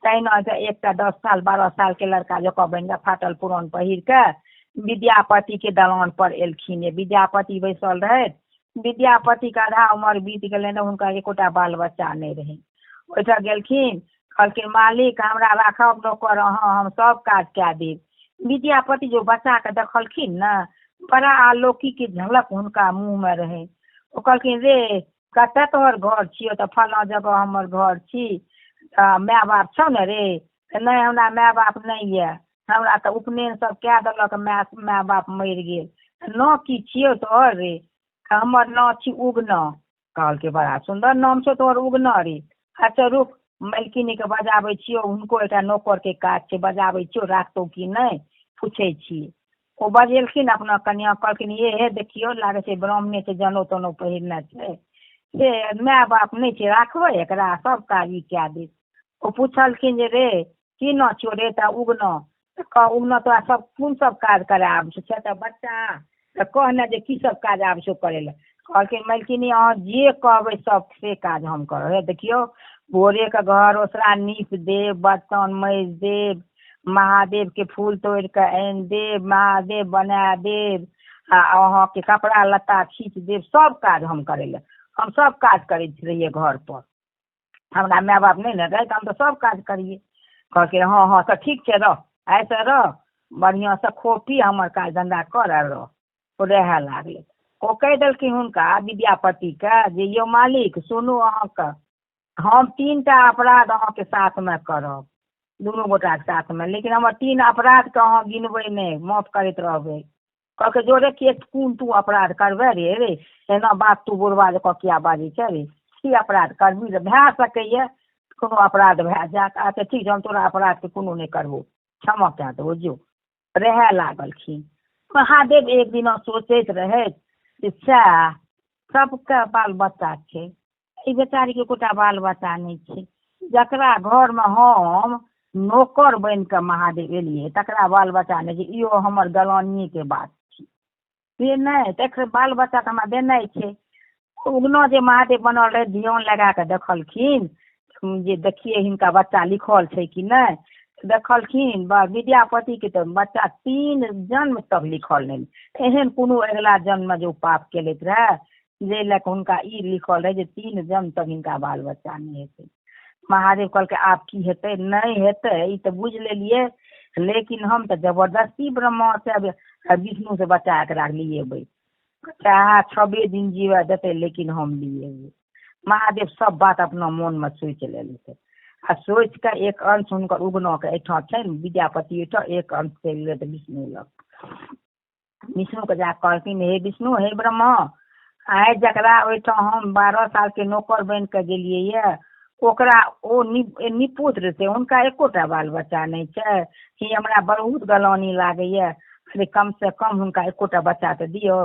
तहिना एकटा 10 साल 12 सालके लड़का जकाँ बनि कऽ फाटल पुरान पहिर कऽ विद्यापतिके दलान पर एलखिन। विद्यापति बैसल रहथि। विद्यापतिके आधा उमर बीत गेलनि, हुनका एकोटा बाल बच्चा नहि रहनि। ओहिठाम गेलखिन, कहलखिन मालिक हमरा राखब नौकर अहाँ, हम सब काज कए देब। विद्यापति जो बच्चाके देखलखिन ने, बड़ा अलौकिक झलक हुनका मुँहमे रहै। ओ कहलखिन रे कतऽ तोहर घर छियौ? तऽ फलाँ जगह हमर घर छी। तऽ माय बाप छौ ने रे? तऽ नहि हमरा माय बाप नहि यऽ, हमरा तऽ उपनयन सब कए देलक, माय बाप मरि गेल। नाम की छियौ तोहर रे? हमर नाम छी उगना। कहलकै बड़ा सुन्दर नाम छौ तोहर उगना रे। अच्छा रुक मलकिनीके बजाबै छियौ, हुनको एकटा नौकरके काज छै, बजाबै छियौ, राखतौ कि नहि। पूछै छी। ओ बजेलखिन अपना कनिया, कहलखिन ये हे देखियौ लागै छै ब्राह्मणे छै, जनउ तनउ पहिरने छै, से my बाप नहि छै, राखबै एकरा, सब काज ई कए देत। ओ पुछलखिन जे रे की नाम छियौ रे? तऽ उगना। तऽ कह उगना तोरा सब कोन सब काज करय आबै छौ? छै तऽ बच्चा, तऽ कह ने जे की सब काज आबै छौ करै लए। कहलखिन मलकिनी अहाँ जे कहबै सब से काज हम करब। हे देखियौ भोरेके घर ओसरा नीप देब, बर्तन माजि देब, महादेवके फूल तोड़ि कऽ आनि देब, महादेव बना देब, आ अहाँके कपड़ा लत्ता खींच देब, सब काज हम करै लए, हम सब काज करै रहियै घर पर, हमरा माय बाप नहि ने रहै तऽ हम तऽ सब काज करियै। कहलकै हँ हँ तऽ ठीक छै रह, आइसँ रह बढ़िआँसँ खो पी, हमर काज धन्धा कर आ रह। ओ रहए लागलै। ओ कहि देलखिन हुनका विद्यापतिके जे यौ मालिक सुनू, अहाँके हम 3टा अपराध अहाँके साथमे करब, दुनू गोटाके साथमे, लेकिन हमर 3 अपराधके अहाँ गिनबै नहि, माफ करैत रहबै। कहलकै जो रे के कोन तू अपराध करबै रे, रे एना बात तू बुढ़बा जकाँ किया बाजै छै रे, की अपराध करबी रे? भए सकैए कोनो अपराध भए जायत। अच्छा ठीक छै, हम तोरा अपराधके कोनो नहि करबो, क्षमा कए देबो, जो। रहए लागलखिन। महादेव एक दिना सोचैत रहथि जे सएह सबके बाल बच्चा छै, एहि बेचारीके एकोटा बाल बच्चा नहि छै, जकरा घरमे हम नौकर बनि कऽ महादेव एलियै तकरा बाल बच्चा नहि छै, इहो हमर गलानिएके बात छी। से नहि, तकर बाल बच्चा तऽ हमरा देनाइ छै। उगना जे महादेव बनल रहै, ध्यान लगा कऽ देखलखिन जे देखियै हिनका बच्चा लिखल छै कि नहि। देखलखिन विद्यापतिके तऽ बच्चा 3 जन्म तक लिखल नहि, एहन कोनो अगिला जन्ममे जे ओ पाप केलथि रहए जाहि लए कऽ हुनका ई लिखल रहै जे 3 जन्म तक हिनका बाल बच्चा नहि हेतै। महादेव कहलकै आब की हेतै, नहि हेतै ई तऽ बुझि लेलियै, लेकिन हम तऽ जबरदस्ती ब्रह्मासँ विष्णुसँ बच्चा एकरा लिएबै, चाहे 6 दिन जीवऽ देतै लेकिन हम लिएबै। महादेव सब बात अपना मोनमे सोचि लेलकै आ सोचि कऽ एक अंश हुनकर उगनाके एहिठाम छनि विद्यापति ओहिठाम, एक अंश चलि गेलै विष्णु लग। विष्णुके जा कहलखिन हे विष्णु, हे ब्रह्मा, आइ जकरा ओहिठाम हम 12 सालके नौकर बनि कऽ गेलियै यऽ ओकरा ओ निपुत्र छै, हुनका एकोटा बाल बच्चा नहि छै, ई हमरा बहुत गलानी लागैए, अरे कमसँ कम हुनका एकोटा बच्चा तऽ दियौ।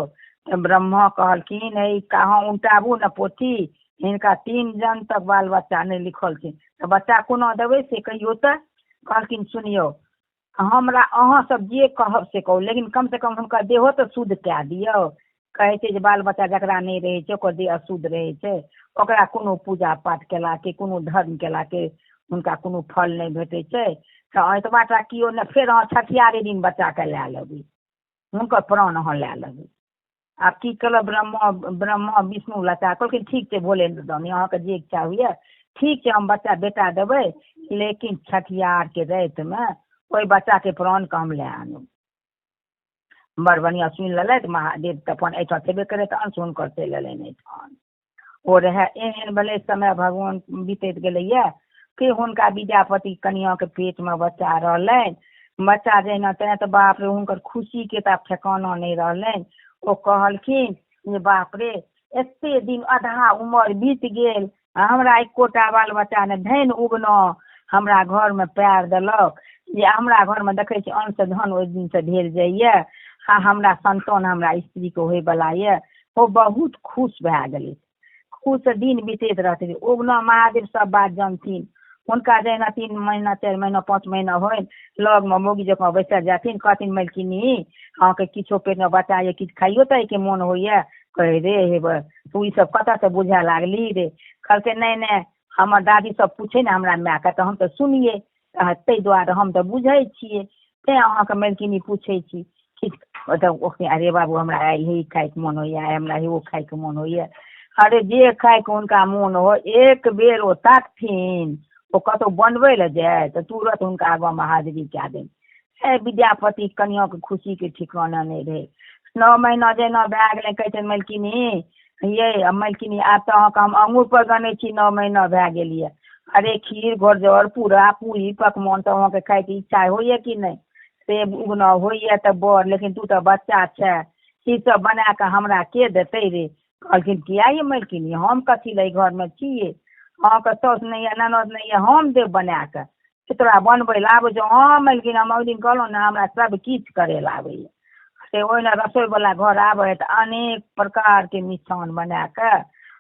तऽ ब्रह्मा कहलखिन हे अहाँ उल्टाबू ने पोथी, हिनका 3 जन्म तक बाल बच्चा नहि लिखल छै, तऽ बच्चा कोना देबै से कहियौ तऽ। कहलखिन सुनियौ, हमरा अहाँ सब जे कहब से कहू, लेकिन कमसँ कम हुनका देहो तऽ शुद्ध कए दियौ। कहै छै जे बाल बच्चा जकरा नहि रहै छै ओकर देह अशुद्ध रहै छै, ओकरा कोनो पूजा पाठ केलाके कोनो धर्म केलाके हुनका कोनो फल नहि भेटै छै, तऽ एतबा टा कियो नहि, फेर अहाँ छठियारे दिन बच्चाके लए लेबै, हुनकर प्राण अहाँ लए लेबै। आब की केलक ब्रह्मा, ब्रह्मा विष्णु लता कहलखिन ठीक छै भोले दानी, अहाँके जे इच्छा होइए ठीक छै, हम बच्चा बेटा देबै, लेकिन छठियारके रातिमे ओहि बच्चाके प्राणके हम लए आनब। बड़ बढ़िआँ सुनि लेलथि महादेव तऽ अपन एहिठाम छेबे करैत, अंश हुनकर चलि एलनि एहिठाम। ओ रहए एहन भेलै समय भगवान बीतैत गेलैए कि हुनका विद्यापति कनिआँके पेटमे बच्चा रहलनि। बच्चा जहिना तेना तऽ बाप रे हुनकर खुशीके तऽ आब ठेकाना नहि रहलनि। ओ कहलखिन जे बाप रे एते दिन आधा उमर बीत गेल आ हमरा एकोटा बाल बच्चा नहि, धनि उगना हमरा घरमे पैर देलक, जे हमरा घरमे देखै छी अन्न धन ओहि दिनसँ ढेर जाइए आ हमरा संतान हमरा स्त्रीके होइवला यऽ। ओ बहुत खुश भए गेलै, खुश दिन बीतैत रहतै। उगना महादेव सब बात जानथिन। हुनका जहिना 3 महीना 4 महीना 5 महीना होइन, लगमे मौगी जकाँ बैसल जाथिन, कहथिन मलकिनी अहाँके किछो पेटमे बच्चा यऽ, किछु खाइयो तऽ एहिके मोन होइए? कहै रे हे तू ईसब कतऽसँ बुझए लागली रे? कहलकै नहि नहि, हमर दादी सब पूछै ने हमरा मायके तऽ हम तऽ सुनियै, ताहि दुआरे हम तऽ बुझै छियै, तेँ अहाँके मलकिनी पूछै छी। किछु तऽ अरे बाबू हमरा आइ हे खाइके मोन होइए, आइ हमरा हे ओ खाइके मोन होइए। अरे जे खाइके हुनका मोन हो, एक बेर ओ ताकथिन, ओ कतहु बनबै लए जाय तऽ तुरत हुनका आगाँमे हाजिरी कए देनि। ए विद्यापति कनिआँके खुशीके ठिकाना नहि रहै। 9 महीना जहिना भए गेलै, कहै छनि मलकिनी ये मलकिनी आब तऽ अहाँके हम अङ्गूरपर गनै छी, 9 महीना भए गेल यऽ। अरे खीर घोरजौर पूरा पूरी पकवान तऽ अहाँके खाइके इच्छा होइए कि नहि? से उगना होइए तऽ बड़, लेकिन तू तऽ बच्चा छै, ई सब बनाकऽ हमरा के देतै रे? कहलखिन किया ये मलकिनी, हम कथी लए घरमे छियै, अहाँके साउस नहि यऽ ननद नहि यऽ, हम देब बनाकऽ। तोरा बनबै लए आबै छौ? हँ मलकिन, हम ओहि दिन कहलहुँ ने हमरा सब किछु करै लए आबैए। से ओहिना रसोइवला घर आबै तऽ अनेक प्रकारके मिष्ठान बनाकऽ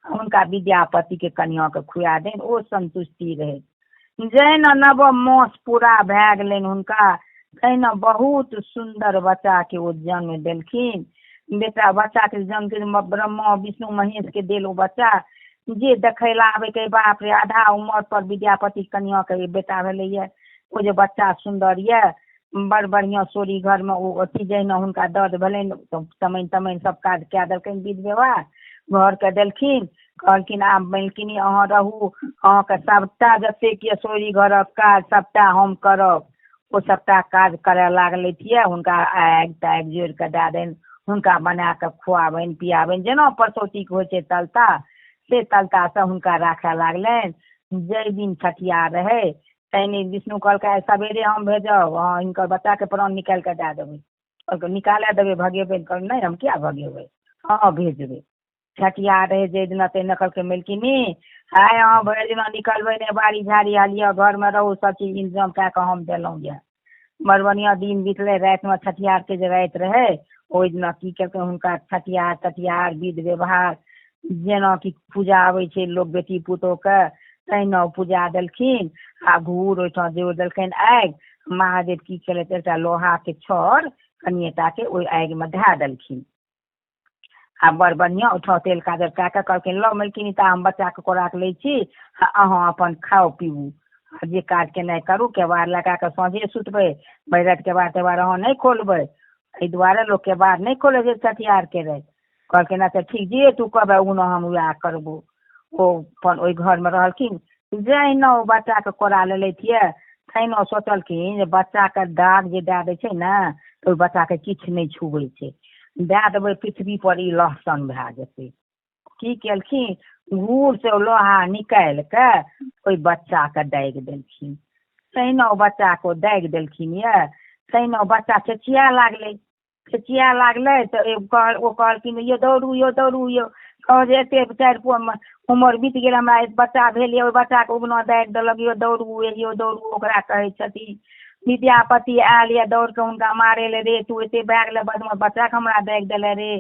हुनका विद्यापतिके कनिआँके खुआ देनि, ओ सन्तुष्टि रहै। जहिना नवम मास पूरा भए गेलनि हुनका, तहिना बहुत सुन्दर बच्चाके ओ जन्म देलखिन। बेटा बच्चाके जन्म ब्रह्मा विष्णु महेशके देल ओ बच्चा, जे देखै लए आबै कहै बाप रे, आधा उमर पर विद्यापति कनिआँके बेटा भेलैए, ओ जे बच्चा सुन्दर यऽ, बड़ बढ़िआँ सोरी घरमे ओ अथी। जहिना हुनका दर्द भेलनि तऽ चमैन तमैन सब काज कए देलकनि, विध व्यवहार घरके देलखिन। कहलखिन आब मलकिनी अहाँ रहू, अहाँके सबटा जतेक यऽ सोरी घरक काज सबटा हम करब। ओ सबटा काज करय लागलथि यऽ। हुनका आगि तागि जोड़ि कऽ दए देनि, हुनका बना कऽ खुआबनि पियाबनि, जेना परसौतीके होइ छै तलता, से तलतासँ हुनका राखय लागलनि। जाहि दिन छठियार रहै तहिने विष्णु कहलकै आइ सबेरे हम भेजब, अहाँ हिनकर बच्चाके प्राण निकालि कऽ दए देबै। कहलकै निकालए देबै, भगेबै? कहलकै नहि, हम किया भगेबै, हँ भेजबै। छठियार रहै जाहि दिना तहिना कहलकै मलकिनी आइ अहाँ भरि दिना निकलबै नहि, बाड़ी झाड़ी लिअ, घरमे रहू, सब चीज इन्तजाम कए कऽ हम देलहुँ यऽ। बड़ बढ़िआँ दिन बितलै। रातिमे छठियारके जे राति रहै ओहि दिना की केलकै, हुनका छठियार तठियार विध व्यवहार जेना कि पूजा आबै छै लोक बेटी पुतोहके तहिना ओ पूजा देलखिन आ घूर ओहिठाम जोड़ि देलखिन आगि। महादेव की केलथि, एकटा लोहाके छड़ कनिए टाके ओहि आगिमे धए देलखिन आ बड़ बढ़िआँ ओहिठाम तेल काजर कए कऽ कहलखिन लऽ मलकिनी ता हम बच्चाके कोराके लै छी आ अहाँ अपन खाउ पीबू आ जे काज केनाइ करू। केबाड़ लगा कऽ साँझे सुतबै, भरि राति केबाड़ तेबाड़ अहाँ नहि खोलबै। एहि दुआरे लोक केबाड़ नहि खोलै छै छठियारके राति। कहलखिन अच्छा ठीक, जे तू कहबै ओ हम वएह करबो। ओ अपन ओहि घरमे रहलखिन। जहिना ओ बच्चाके कोरा लेलथि यऽ तहिना सोचलखिन जे बच्चाके दाग जे दए दै छै ने तऽ ओहि बच्चाके किछु नहि छुबै छै, दए देबै पृथ्वी पर ई लहसन भए जेतै। की केलखिन, घूरसँ ओ लोहा निकालि कऽ ओहि बच्चाके दागि देलखिन। तहिना ओ बच्चाके ओ दागि देलखिन यऽ तहिना ओ बच्चा चेचिया लागलै। चेचिया लागलै तऽ ओ कहलखिन यौ दौड़ू, यौ दौड़ू, यौ कहू जे एते चारि पो उमर बीत गेल, हमरा एक बच्चा भेल यऽ, ओहि बच्चाके उगना दागि देलक, यौ दौड़ू, यौ दौड़ू। ओकरा कहै छथिन। विद्यापति आयल यऽ दौड़ कऽ हुनका मारै लए, रे तू एते भए गेलै बदमाश, बच्चाके हमरा दागि देले रे,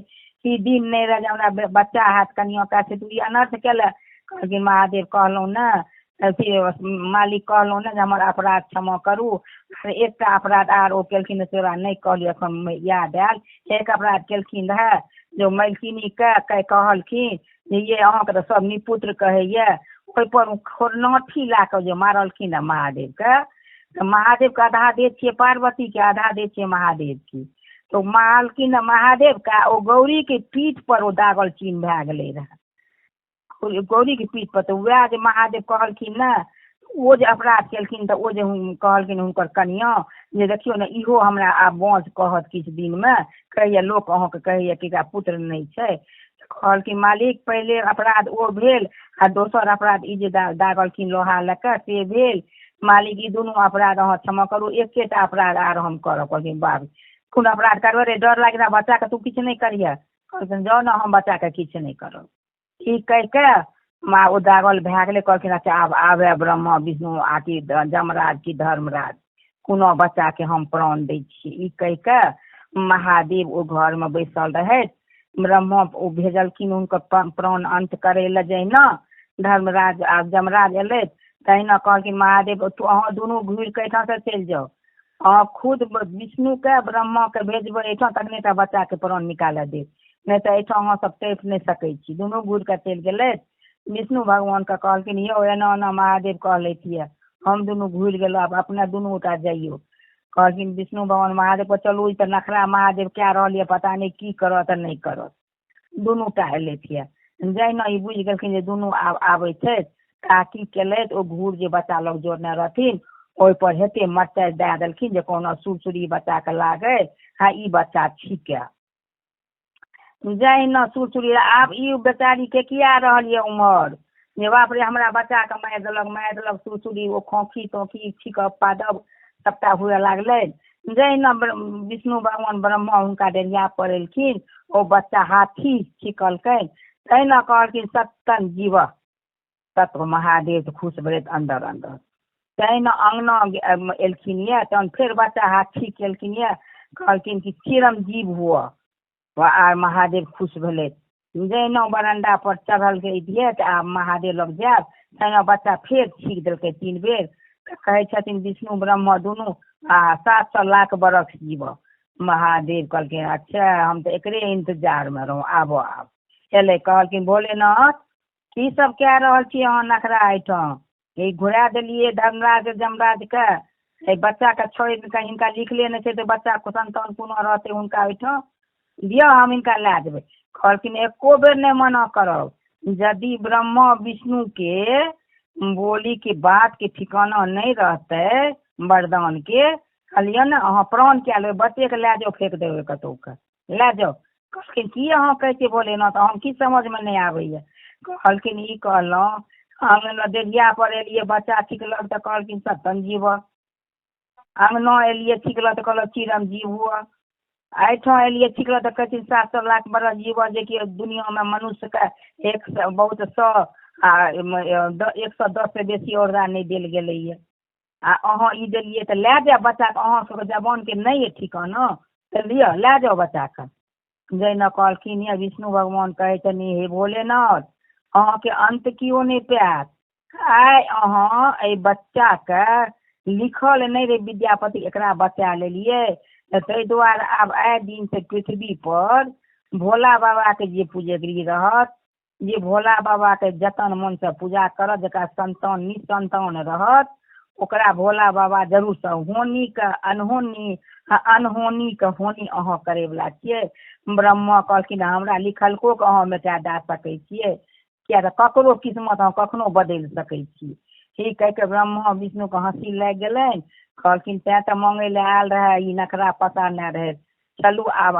ई दिन नहि रहै जे हमरा बच्चा हैत कनिआँके, से तू ई अनर्थ केले। कहलखिन महादेव कहलहुँ ने, अथी मालिक कहलहुँ ने जे हमर अपराध क्षमा करू। एकटा अपराध आर ओ केलखिन तोरा नहि कहलियै, एखन याद आयल। एक अपराध केलखिन रहए जे मलकिनीके कहलखिन जे ये अहाँके तऽ सब निपुत्र कहैए, ओहिपर खोरनाठी लए कऽ जे मारलखिन रहए महादेवके, तऽ महादेवके आधा देह छियै पार्वतीके, आधा देह छियै महादेवके, तऽ मारलखिन महादेवके, ओ गौरीके पीठ पर ओ दागल चिन्ह भए गेलै रहए, गौरीके पीठ पर। तऽ वएह जे महादेव कहलखिन ने, ओ जे अपराध केलखिन तऽ ओ जे कहलखिन हुनकर कनिआँ जे देखियौ ने इहो हमरा आब बाँझ कहत किछु दिनमे, कहैए लोक अहाँके कहैए कि एकरा पुत्र नहि छै। कहलखिन मालिक पहिले अपराध ओ भेल आ दोसर अपराध ई जे दागलखिन लोहा लऽ कऽ से भेल। मालिक ई दुनू अपराध अहाँ क्षमा करू, एकेटा अपराध आर हम करब। कहलखिन बाप कोन अपराध करबै रे, डर लागि गेल बच्चाके तू किछु नहि करिहे। कहलखिन जाउ ने हम बच्चाके किछु नहि करब। ई कहि कऽ माँ ओ दागल भए गेलै। कहलखिन अच्छा आब आबे ब्रह्मा विष्णु आकि जमराज कि धर्मराज, कोनो बच्चाके हम प्राण दै छी। ई कहि कऽ महादेव ओ घरमे बैसल रहथि। ब्रह्मा ओ भेजलखिन हुनकर प्राण अन्त करै लए। जहिना धर्मराज आ जमराज एलथि तहिना कहलखिन महादेव अहाँ दुनू घुरि कऽ एहिठामसँ चलि जाउ, अहाँ खुद विष्णुके ब्रह्माके भेजबै एहिठाम तखने टा बच्चाके प्राण निकालऽ देब, नहि तऽ एहिठाम अहाँ सब टपि नहि सकै छी। दुनू घुरि कऽ चलि गेलथि। विष्णु भगवानके कहलखिन यौ एना एना महादेव कहलथि यऽ, हम दुनू घुरि गेलहुँ, आब अपने दुनू गोटा जइयौ। कहलखिन विष्णु भगवान महादेवके चलू, ई तऽ नखरा महादेव कए रहल यऽ, पता नहि की करत आ नहि करत। दुनू टा एलथि यऽ। जहिना ई बुझि गेलखिन जे दुनू आब आबै छथि ता की केलथि, ओ घूर जे बच्चा लग जोड़ने रहथिन ओहिपर हेते मरचाइ दए देलखिन जे कोनो सुरसुरी बच्चाके लागै, हँ ई बच्चा छिकै। जहिना सुरसुरी आब ई बेचारी के किया रहल यऽ उमर जे बाप रे हमरा बच्चाके मारि देलक, मारि देलक, सुरसुरी ओ खोँखी तोँखी छीकब पादब सबटा हुए लागलै। जहिना विष्णु भगवान ब्रह्मा हुनका डेढ़िया पर एलखिन, ओ बच्चा हाथी छिकलकै, तहिना कहलखिन सत्तन जीवह तत्व। महादेव खुश भेलथि अन्दर अन्दर। तहिना अङ्गना एलखिन यऽ, तहन फेर बच्चा हाथ ठीक केलखिन यऽ, कहलखिन कि चिरम जीव हुअ। आर महादेव खुश भेलै। जहिना बरण्डा पर चढ़ल गेलियै तऽ आब महादेव लग जायब, तहिना बच्चा फेर छीक देलकै 3 बेर। तऽ कहै छथिन विष्णु ब्रह्मा दुनू आ 700 लाख बरख जीबऽ। महादेव कहलखिन अच्छा, हम तऽ एकरे इन्तजारमे रहौं, आबऽ आब एलै। कहलखिन भोलेनाथ की सब कए रहल छी अहाँ नखरा एहिठाम? ई घुरा देलियै धर्मराज जमराजके, एहि बच्चाके छोड़ि कऽ हिनका लिखले नहि छै तऽ बच्चा संतान कोना रहतै हुनका ओहिठाम? दिअ हम हिनका लए जेबै। कहलखिन एको बेर नहि मना करब, यदि ब्रह्मा विष्णुके बोलीके बातके ठिकाना नहि रहतै वरदानके, कहलियै ने अहाँ प्राण कए लेबै, बच्चेके लए जाउ, फेक देबै कतहुके, लए जाउ। कहलखिन की अहाँ कहै छियै भोलेनाथ, हम की समझमे नहि आबैए। कहलखिन ई कहलहुँ, अङ्गना डेढ़िया पर एलियै, बच्चा छिकलक तऽ कहलखिन सतन जीवऽ। अङ्गना एलियै छिकलक तऽ कहलक चिरम जीव हुअ। एहिठाम एलियै छिकलक तऽ कहै छथिन 700 लाख बरस जीवऽ, जेकि दुनिआँमे मनुष्यके 100 बहुत 100 आ 110 से बेसी औरदा नहि देल गेलैए। आ अहाँ ई देलियै तऽ लए जायब बच्चाके, अहाँ सबके जवानके नहि अइ ठिकाना, तऽ लिअ लए जाउ बच्चाके। जहिना कहलखिन यऽ विष्णु भगवान कहै छथिन हे भोलेनाथ, अहाँके अन्त केओ नहि पायत। आइ अहाँ एहि बच्चाके लिखल नहि रहै विद्यापति, एकरा बचा लेलियै, तऽ ताहि दुआरे आब आइ दिनसँ पृथ्वी पर भोला बाबाके जे पुजगरी रहत, जे भोला बाबाके जतन मनसँ पूजा करत, जकरा संतान निसंतान रहत, ओकरा भोला बाबा जरूरसँ होनीके अनहोनी आ अनहोनीके होनी अहाँ करैवला छियै। ब्रह्मा कहलखिन हमरा लिखलकोके अहाँ मेटा दए सकै छियै, किया तऽ ककरो किस्मत अहाँ कखनो बदलि सकै छी। ठीक कहि कऽ ब्रह्मा विष्णुके हँसी लागि गेलनि। कहलखिन तैँ तऽ माँगै लए आयल रहए, ई नखरा पता नहि रहै। चलू आब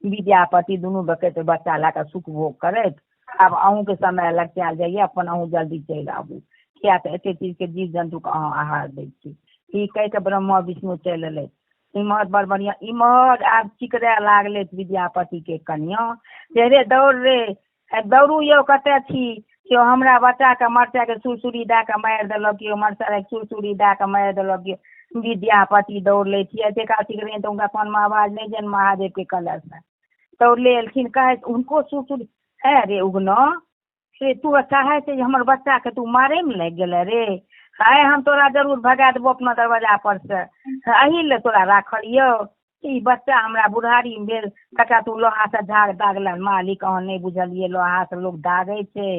विद्यापति दुनू बकैत बच्चा लए कऽ सुख भोग करैत, आब अहूँके समय लग आयल जाइए, अपन अहूँ जल्दी चलि आबू, किया तऽ एते चीजके जीव जन्तुके अहाँ आहार दै छी। ई कहि कऽ ब्रह्मा विष्णु चलि एलै। इम्हर बड़ बढ़िआँ, इम्हर आब चिकरए लागलै विद्यापतिके कनिआँ, जे रे दौड़ रे, दौड़ू यौ, कतऽ छी? केओ हमरा बच्चाके मरचाइके सुरसुरी दए कऽ मारि देलक, केओ मरचाइके सुरसुरी दए कऽ मारि देलक। यौ विद्यापति दौड़लै, एते काल चिकरैन तऽ हुनका कानमे आवाज नहि जानि महादेवके कलशसँ। दौड़ले एलखिन, कहै हुनको सुरसुरी, हे रे उगना, से तू चाहै छै जे हमर बच्चाके तू मारैमे लागि गेलै रे? आइ हम तोरा जरूर भगा देबो अपना दरवाजा पर से, एहि लए तोरा राखल यौ। ई बच्चा हमरा बुढ़ारीमे भेल, तकरा तू लोहासँ झाग दागल। मालिक अहाँ नहि बुझलियै, लोहासँ लोक दागै छै,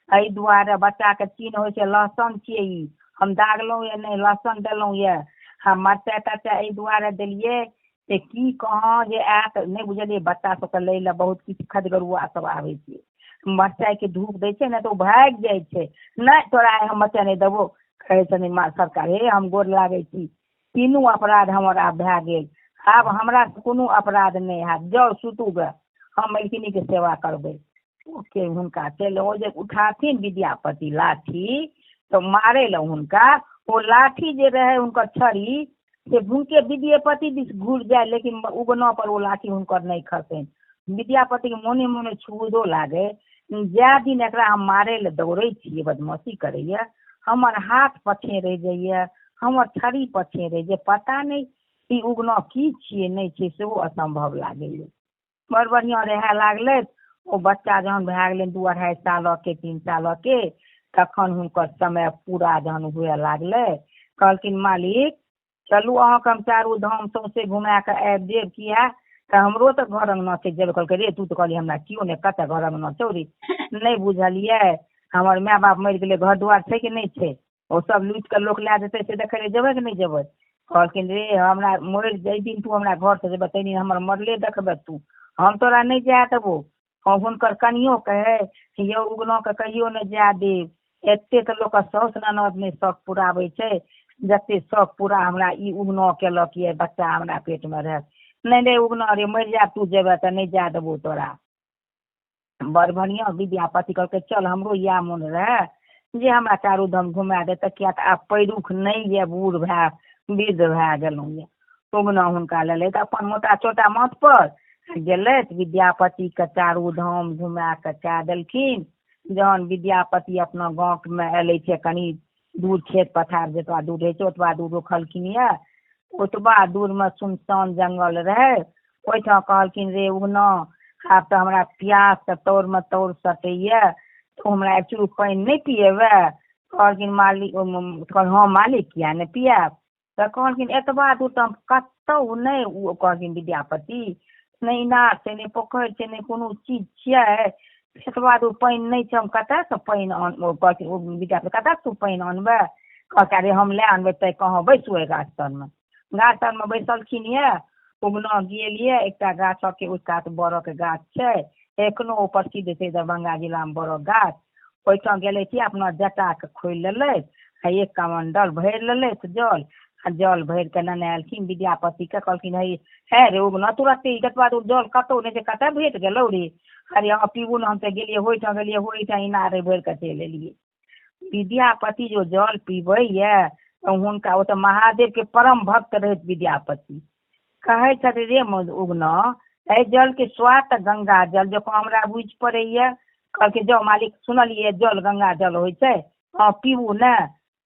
एहि दुआरे बच्चाके चिन्ह होइ छै, लहसन छियै ई, हम दागलहुँ यऽ नहि, लहसन देलहुँ यऽ। हम मरचाइ तरचाइ एहि दुआरे देलियै से की कहाँ जे आयत नहि बुझलियै। बच्चा सबके लै लए बहुत किछु खदगरुआ सब आबै छै, मरचाइके धूप दै छै ने तऽ ओ भागि जाइ छै। नहि तोरा आइ हम मरचाइ नहि देबो। कहै छथिन माँ सरकार, हे हम गोर लागै छी, तीनू अपराध हमर आब भए गेल, आब हमरा कोनो अपराध नहि हैत, जाउ सुतू गे, हम मलकिनीके सेवा करबै। ओके हुनका चलि ओ जे उठाथिन विद्यापति लाठी तऽ मारै लए हुनका, ओ लाठी जे रहै हुनकर छड़ी से हुनके विद्यापति दिस घुरि जाय, लेकिन उगना पर ओ लाठी हुनकर नहि खसनि। विद्यापतिके मोने मोने छुदो लागै, जाए दिन एकरा हम मारै लए दौड़ै छियै, बदमाशी करैए, हमर हाथ पछे रहि जाइए, हमर छड़ी पछे रहि जाइए, पता नहि ई उगना की छियै नहि छियै, सेहो असम्भव लागैए। बड़ बढ़िआँ रहए लागलै। ओ बच्चा जहन भए गेलै 2 2.5 सालके 3 सालके, तखन हुनकर समय पूरा जहन हुए लागलै, कहलखिन मालिक चलू अहाँके हम चारू धाम सौँसे घुमा कऽ आबि देब, किया तऽ हमरो तऽ घर अङ्गना छै जेबै। कहलकै रे तू तऽ कहली हमरा केओ नहि, कतऽ घर अङ्गना छौ रे? नहि बुझलियै हमर माय बाप मरि गेलै, घर दुआर छै कि नहि छै? ओ सब लूटि कऽ लोक लए जेतै से देखै लए जेबै कि नहि जेबै? कहलखिन रे हमरा मरि जाहि दिन तू हमरा घरसँ जेबै ताहि दिन हमर मरले देखबै तू, हम तोरा नहि जाय देबौ। हुनकर कनियो कहै यौ उगनाके कहियो नहि जाय देब, एतेक लोकके साउस ननद नहि शौक पुराबै छै जतेक शौक पूरा हमरा ई उगना केलक यऽ, बच्चा हमरा पेटमे रहै। नहि रे उगना रे, मरि जायब तू जेबै तऽ नहि जाय देबौ तोरा। बड़ बढ़िआँ विद्यापति कहलकै चल, हमरो इएह मोन रहए जे हमरा चारू धाम घुमा देतै, किया तऽ आब पैरुख नहि यऽ, बूढ़ भए वृद्ध भए गेलहुँ यऽ। उगना हुनका लेलथि अपन मोटा चोटा माथ पर गेलथि, विद्यापतिके चारू धाम घुमा कऽ कए देलखिन। जहन विद्यापति अपना गाँवमे एलै छै, कनि दूर खेत पथार जतबा दूर रहै छै ओतबा दूर रोकलखिन यऽ। ओतबा दूरमे सुनसान जंगल रहै, ओहिठाम कहलखिन रे उगना, आब तऽ हमरा प्यास तऽ तौरमे तौर सटैए, तऽ हमरा एक चुरुक पानि नहि पिएबै? कहलखिन मालिक, हँ मालिक, किया नहि पियाएब। तऽ कहलखिन एतबा दूर तऽ हम कतहु नहि, ओ कहलखिन विद्यापति, नहि इनार छै, नहि पोखरि छै, नहि कोनो चीज छियै, एतबा दूर पानि नहि छै, हम कतयसँ पानि आन, कहलखिन ओ विद्यापति, कतयसँ तू पानि आनबै? कहलकै अरे हम लए आनबै, तैँ कहाँ बैसू एहि गाछ तरमे। गाछ तरमे बैसलखिन यऽ, उगना गेल यऽ एकटा गाछके ओहि कात बड़क गाछ छै, एखनो ओ प्रसिद्ध छै दरभंगा जिलामे बड़क गाछ। ओहिठाम गेलथि, अपना जटाके खोलि लेलथि आ एक कमण्डल भरि लेलथि जल, आ जल भरि कऽ नेने एलखिन विद्यापतिके। कहलखिन हे हे रे उगना, तुरत्ते कतबा दूर जल कतहु नहि छै, कतऽ भेट गेलौ रे? अरे अहाँ पीबू ने, हम तऽ गेलियै ओहिठाम, गेलियै ओहिठाम, इनार भरि कऽ चलि एलियै। विद्यापति जो जल पीबैए तऽ हुनका ओ तऽ महादेवके परम भक्त रहथि विद्यापति। कहै छथि रे उगना, एहि जलके स्वाद तऽ गंगा जल जकाँ हमरा बुझि पड़ैए। कहलकै जाउ मालिक, सुनलियै जल गंगा जल होइ छै, हँ पीबू ने।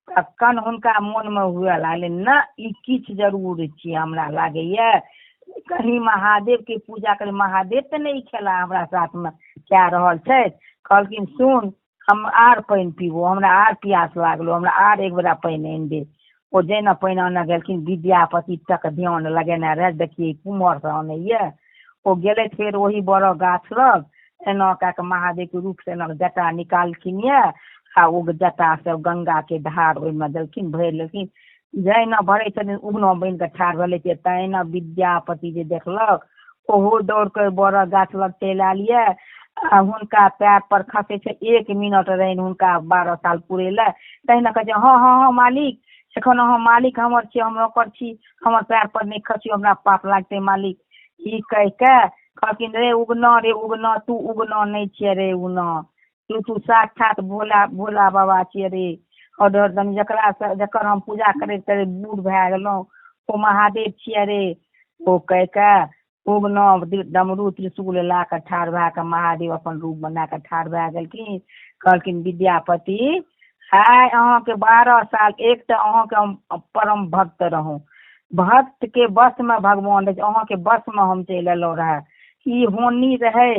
तखन हुनका मोनमे हुए लागलै ने ई किछु जरूर छियै, हमरा लागैए कहीं महादेवके पूजा करी, महादेव तऽ नहि ई खेला हमरा साथमे कए रहल छथि। कहलखिन सुन, हम आर पानि पीबो, हमरा आर प्यास लागलो, हमरा आर एक बेरा पानि आनि दे। ओ जहिना पानि आनऽ गेलखिन, विद्यापति तक ध्यान लगेने रहै, देखियै कुम्हरसँ आनैए। ओ गेलथि फेर ओही बड़क गाछ लग, एना कए कऽ महादेवके रूपसँ एना जटा निकालखिन यऽ आ ओ जटासँ गंगाके धार ओहिमे देलखिन, भरि लेलखिन। जहिना भरै छथिन उगना बनि कऽ ठाढ़ भेलै तहिना विद्यापति जे देखलक ओहो दौड़ कऽ बड़क गाछ लग चलि आयल यऽ आ हुनका पैर पर खसै छै। 1 मिनट रहनि हुनका 12 साल पुरै लए, तहिना कहै छै हँ हँ हँ मालिक, एखन अहाँ मालिक हमर छी, हम नौकर छी, हमर पैर पर नहि खसियौ, हमरा पाप लागतै मालिक। ई कहि कऽ कहलखिन रे उगना, रे उगना, तू उगना नहि छियै रे उगना, तू साक्षात भोला भोला बाबा छियै रे। और जकरा जकर हम पूजा करैत करैत बूढ़ भए गेलहुँ ओ महादेव छियै रे। ओ कहि कऽ उगना डमरू त्रिशूल लए कऽ ठाढ़ भए कऽ महादेव अपन रूप बना कऽ ठाढ़ भए गेलखिन। कहलखिन विद्यापति, आइ अहाँके 12 साल, एक तऽ अहाँके हम परम भक्त रहौं, भक्तके वशमे भगवान रहै छै, अहाँके वशमे हम चलि एलहुँ रहए। ई होनी रहै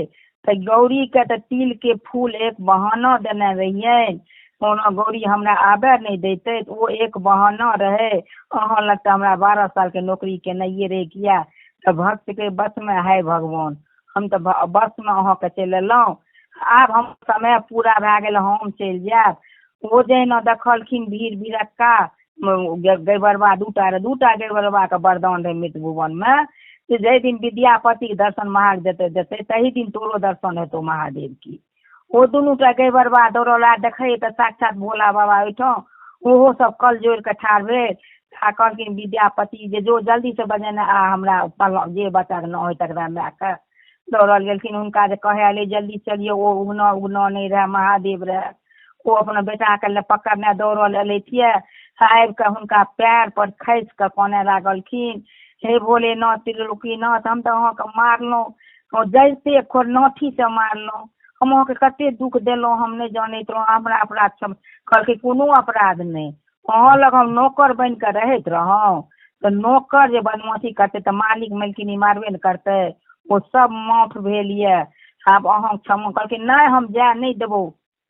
तऽ गौरीके तऽ तिलके फूल एक बहाना देने रहियनि, ओना गौरी हमरा आबय नहि दैतै, ओ एक बहाना रहै। अहाँ लग तऽ हमरा 12 सालके नौकरी केनाइए रहै, किया तऽ भक्तके वशमे है भगवान, हम तऽ वशमे अहाँके चलि एलहुँ, आब हम समय पूरा भए गेल, हम चलि जायब। ओ जहिना देखलखिन भीड़ भिड़क्का गैबरबा दूटा रहै, दूटा गैबरबाके वरदान रहै मृत भुवनमे जे जाहि दिन विद्यापतिके दर्शन महादेव देतै देतै तही दिन तोरो दर्शन हेतौ महादेवके। ओ दुनूटा गैबरबा दौड़ल आ देखै तऽ साक्षात भोला बाबा ओहिठाम, ओहो सब कल जोड़ि कऽ ठाढ़ भेल आ कहलखिन विद्यापति जे जो जल्दीसँ बजेने आ हमरा जे बच्चाके नाम होइ तकरा मायके। दौड़ल गेलखिन, हुनका जे कहै एलै जल्दी चलियौ, ओ उगना उगना नहि रहए महादेव रहए, ओ अपना बेटाके पकड़ने दौड़ल एलथि यऽ, आबि कऽ हुनका पैर पर खसि कऽ कानय लागलखिन, हे भोलेनाथ त्रिलोकीनाथ, हम तऽ अहाँके मारलहुँ, जैते लाठीसँ मारलहुँ, हम अहाँके कते दुःख देलहुँ, हम नहि जानैत रहौं, हमरा अपराध क्षमा। कहलकै कोनो अपराध नहि, अहाँ लग हम नौकर बनि कऽ रहैत रहौं तऽ नौकर जे बदमाशी करतै तऽ मालिक मलकिनी मारबे ने करतै, ओ सब माफ भेल यऽ, आब अहाँ क्षमा। कहलकै नहि हम जाय नहि देबौ।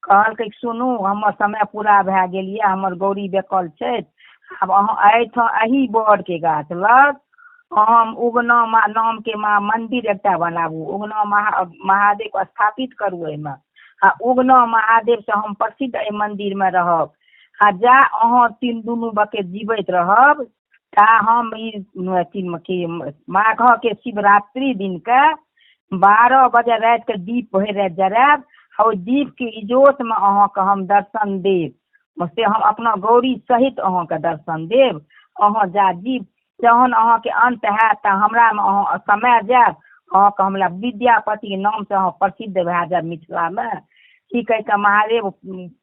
कहलकै सुनू, हमर समय पूरा भए गेल यऽ, हमर गौरी बेकल छथि, आब अहाँ एहिठाम एही बड़के गाछ लग हम उगना नामके माँ मन्दिर एकटा बनाबू, उगना महादेव स्थापित करू एहिमे, आ उगना महादेवसँ हम प्रसिद्ध एहि मन्दिरमे रहब, आ जा अहाँ तीन दुनू बके जीवैत रहब ता हम ई अथी माघके शिवरात्रि दिनके 12 बजे रातिके दीप भरि राति जरायब आ ओहि दीपके इजोतमे अहाँके हम दर्शन देब, से हम अपना गौरी सहित अहाँके दर्शन देब। अहाँ जा जीव जहन अहाँके अन्त हैत तऽ हमरामे अहाँ समय जायब, अहाँके हमरा विद्यापतिके नामसँ अहाँ प्रसिद्ध भए जायब मिथिलामे। ई कहि कऽ महादेव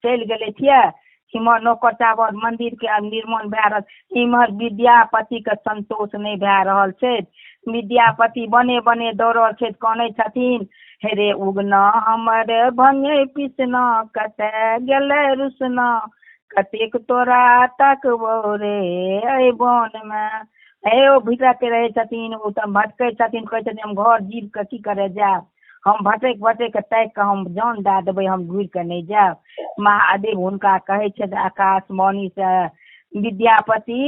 चलि गेलथि यऽ। इम्हर नौकर चाकर मन्दिरके निर्माण भए रहल, इम्हर विद्यापतिके संतोष नहि भए रहल छै। विद्यापति बने बने दौड़ल छथि, कानै छथिन, हे रे उगना हमर भंगे पिसना, कतय गेलै रुसना, कतेक तोरा तकबौ रे एहि वनमे। हे ओ भीतरके रहै छथिन, ओ तऽ भटकै छथिन, कहै छथिन हम घर जीव कऽ की करय जायब, हम भटकि भटकि कऽ ताकि कऽ हम जान दए देबै, हम घुरि कऽ नहि जायब। महादेव हुनका कहै छथि आकाशवाणीसँ, विद्यापति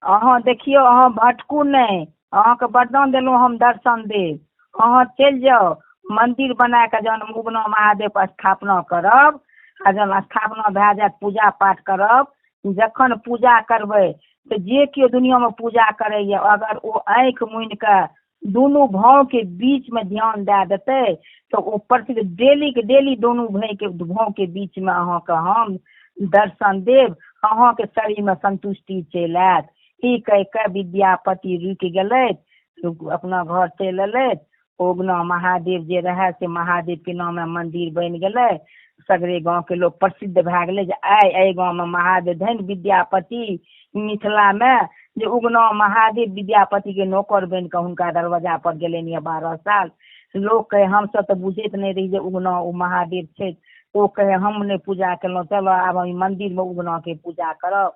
अहाँ देखियौ, अहाँ भटकू नहि, अहाँके वरदान देलहुँ हम दर्शन देब, अहाँ चलि जाउ मन्दिर बना कऽ जहन उगना महादेवके स्थापना करब आ जहन स्थापना भए जायत पूजा पाठ करब, जखन पूजा करबै तऽ जे केओ दुनिआँमे पूजा करैए अगर ओ आँखि मुनि कऽ दुनू भावके बीचमे ध्यान दए देतै तऽ ओ प्रसिद्ध डेलीके डेली दुनू भाइके भावके बीचमे अहाँके हम दर्शन देब, अहाँके शरीरमे सन्तुष्टि चलि आयत। ई कहि कऽ विद्यापति रुकि गेलथि, अपना घर चलि एलथि। उगना महादेव जे रहए से महादेवके नामे मन्दिर बनि गेलै। सगरे गाँवके लोक प्रसिद्ध भए गेलै जे आइ एहि गाँवमे महादेव धन विद्यापति मिथिलामे जे उगना महादेव विद्यापतिके नौकर बनि कऽ हुनका दरवाजा पर गेलनि यऽ 12 साल। लोक कहै हमसभ तऽ बुझैत नहि रही जे उगना ओ महादेव छथि। ओ कहै हम नहि पूजा केलहुँ, चलऽ आब हम मन्दिरमे उगनाके पूजा करब।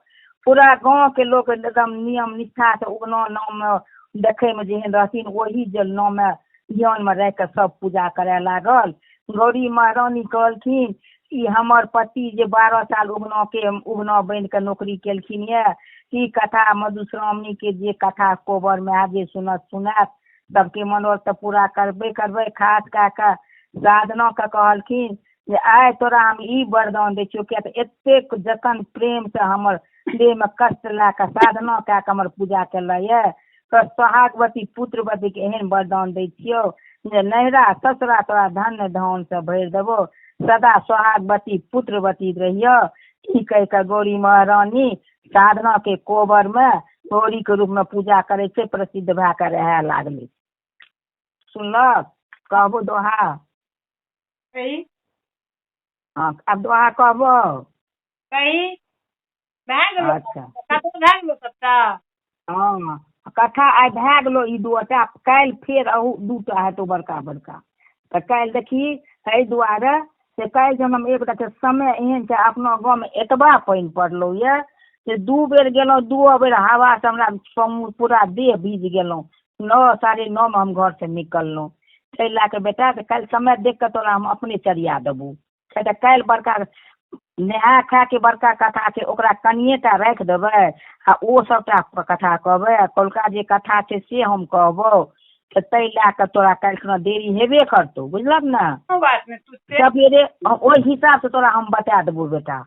पूरा गाँवके लोक एकदम नियम निष्ठासँ उगना नाममे देखैमे जेहन रहथिन ओही जे नाममे ध्यानमे राखि कऽ सब पूजा करय लागल। गौरी महारानी कहलखिन ई हमर पति जे 12 साल उगनाके उगना बनि कऽ नौकरी केलखिन यऽ, ई कथा मधुश्रावणीके जे कथा कोबरमे आयत जे सुनत सुनायत, सबके मनोरथ तऽ पूरा करबे करबै। खास कए कऽ साधनाके कहलखिन जे आइ तोरा हम ई वरदान दै छियौ, किया तऽ एतेक जतन प्रेमसँ हमर देहमे कष्ट लए कऽ साधना कए कऽ हमर पूजा केलक यऽ, तऽ सोहागवती पुत्रवतीके एहन वरदान दै छियौ जे नैहरा ससुरा तोरा धन धानसँ भरि देबौ, सदा सोहागवती पुत्रवती रहियौ। ई कहि कऽ गौरी महारानी साधनाके कोबरमे गौरीके रूपमे पूजा करै छै, प्रसिद्ध भए कऽ रहए लागलै। सुनलक? कहबो दोहा? कही। हँ, आब दोहा कहबो? कही, भए गेलो। अच्छा, कथा भए गेलो सबटा। हँ, कथा आइ भए गेलो ई दूटा, काल्हि फेर अहू दूटा हेतौ बड़का बड़का। तऽ काल्हि देखी, एहि दुआरे से काल्हि जहन हम एक गोटाके समय एहन छै, अपना गाँवमे एतबा पानि पड़लौ यऽ से 2 बेर गेलहुँ, 2 बेर हवासँ हमरा पूरा देह भीज गेलहुँ। 9 साढ़े 9 मे हम घरसँ निकललहुँ। ताहि लए कऽ बेटा से काल्हि समय देख कऽ तोरा हम अपने चरिया देबौ। किया तऽ काल्हि बड़का नहा खाके बड़का कथा छै, ओकरा कनिए टा राखि देबै आ ओ सभटा कथा कहबै, आ कौलका जे कथा छै से हम कहबौ। तऽ ताहि लए कऽ तोरा काल्हि खुना देरी हेबे करतौ, बुझलक ने? कोनो बात नहि, तू से सवेरे ओहि हिसाबसँ तोरा हम बता देबौ बेटा।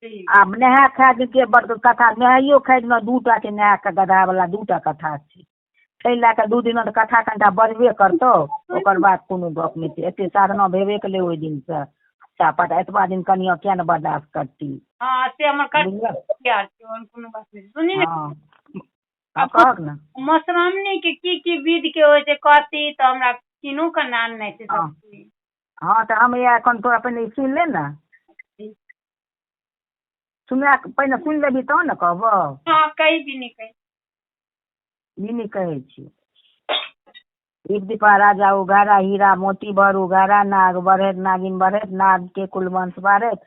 ठीक। आब नहा खा के बड़ कथा, नहाइयो खाइ दिना 2टा छै, नहा कऽ गदहावला 2टा कथा छै, ताहि लए कऽ 2 दिना तऽ कथा कनिटा बढ़बे करतौ, ओकर बाद कोनो गप नहि छै। एते साधना भेबे केलै ओहि दिनसँ चापट, एतबा दिन कनिया किया ने बर्दाश्त करती? हँ, से हमर बुझलक? तैयार छै, ओहन कोनो बात नहि। सुनी ने। हँ हँ, कहक ने। मधुश्रावणी के की की विध के होइ छै कहती तऽ हमरा किनो के नाम नहि छै हँ सब चीज। हँ, तऽ हम इएह एखन तोरा पहिने सुनि ले ने, सुना पहिने सुनि लेबही तहन ने कहबौ। हँ, कही भी नहि कही। ई नहि कहै छी। दीप दीपा राजा उघारा, हीरा मोती भर उघारा, नाग बढ़ैत नागिन बढ़ैत, नाग के कुलवंश बाढ़ैत,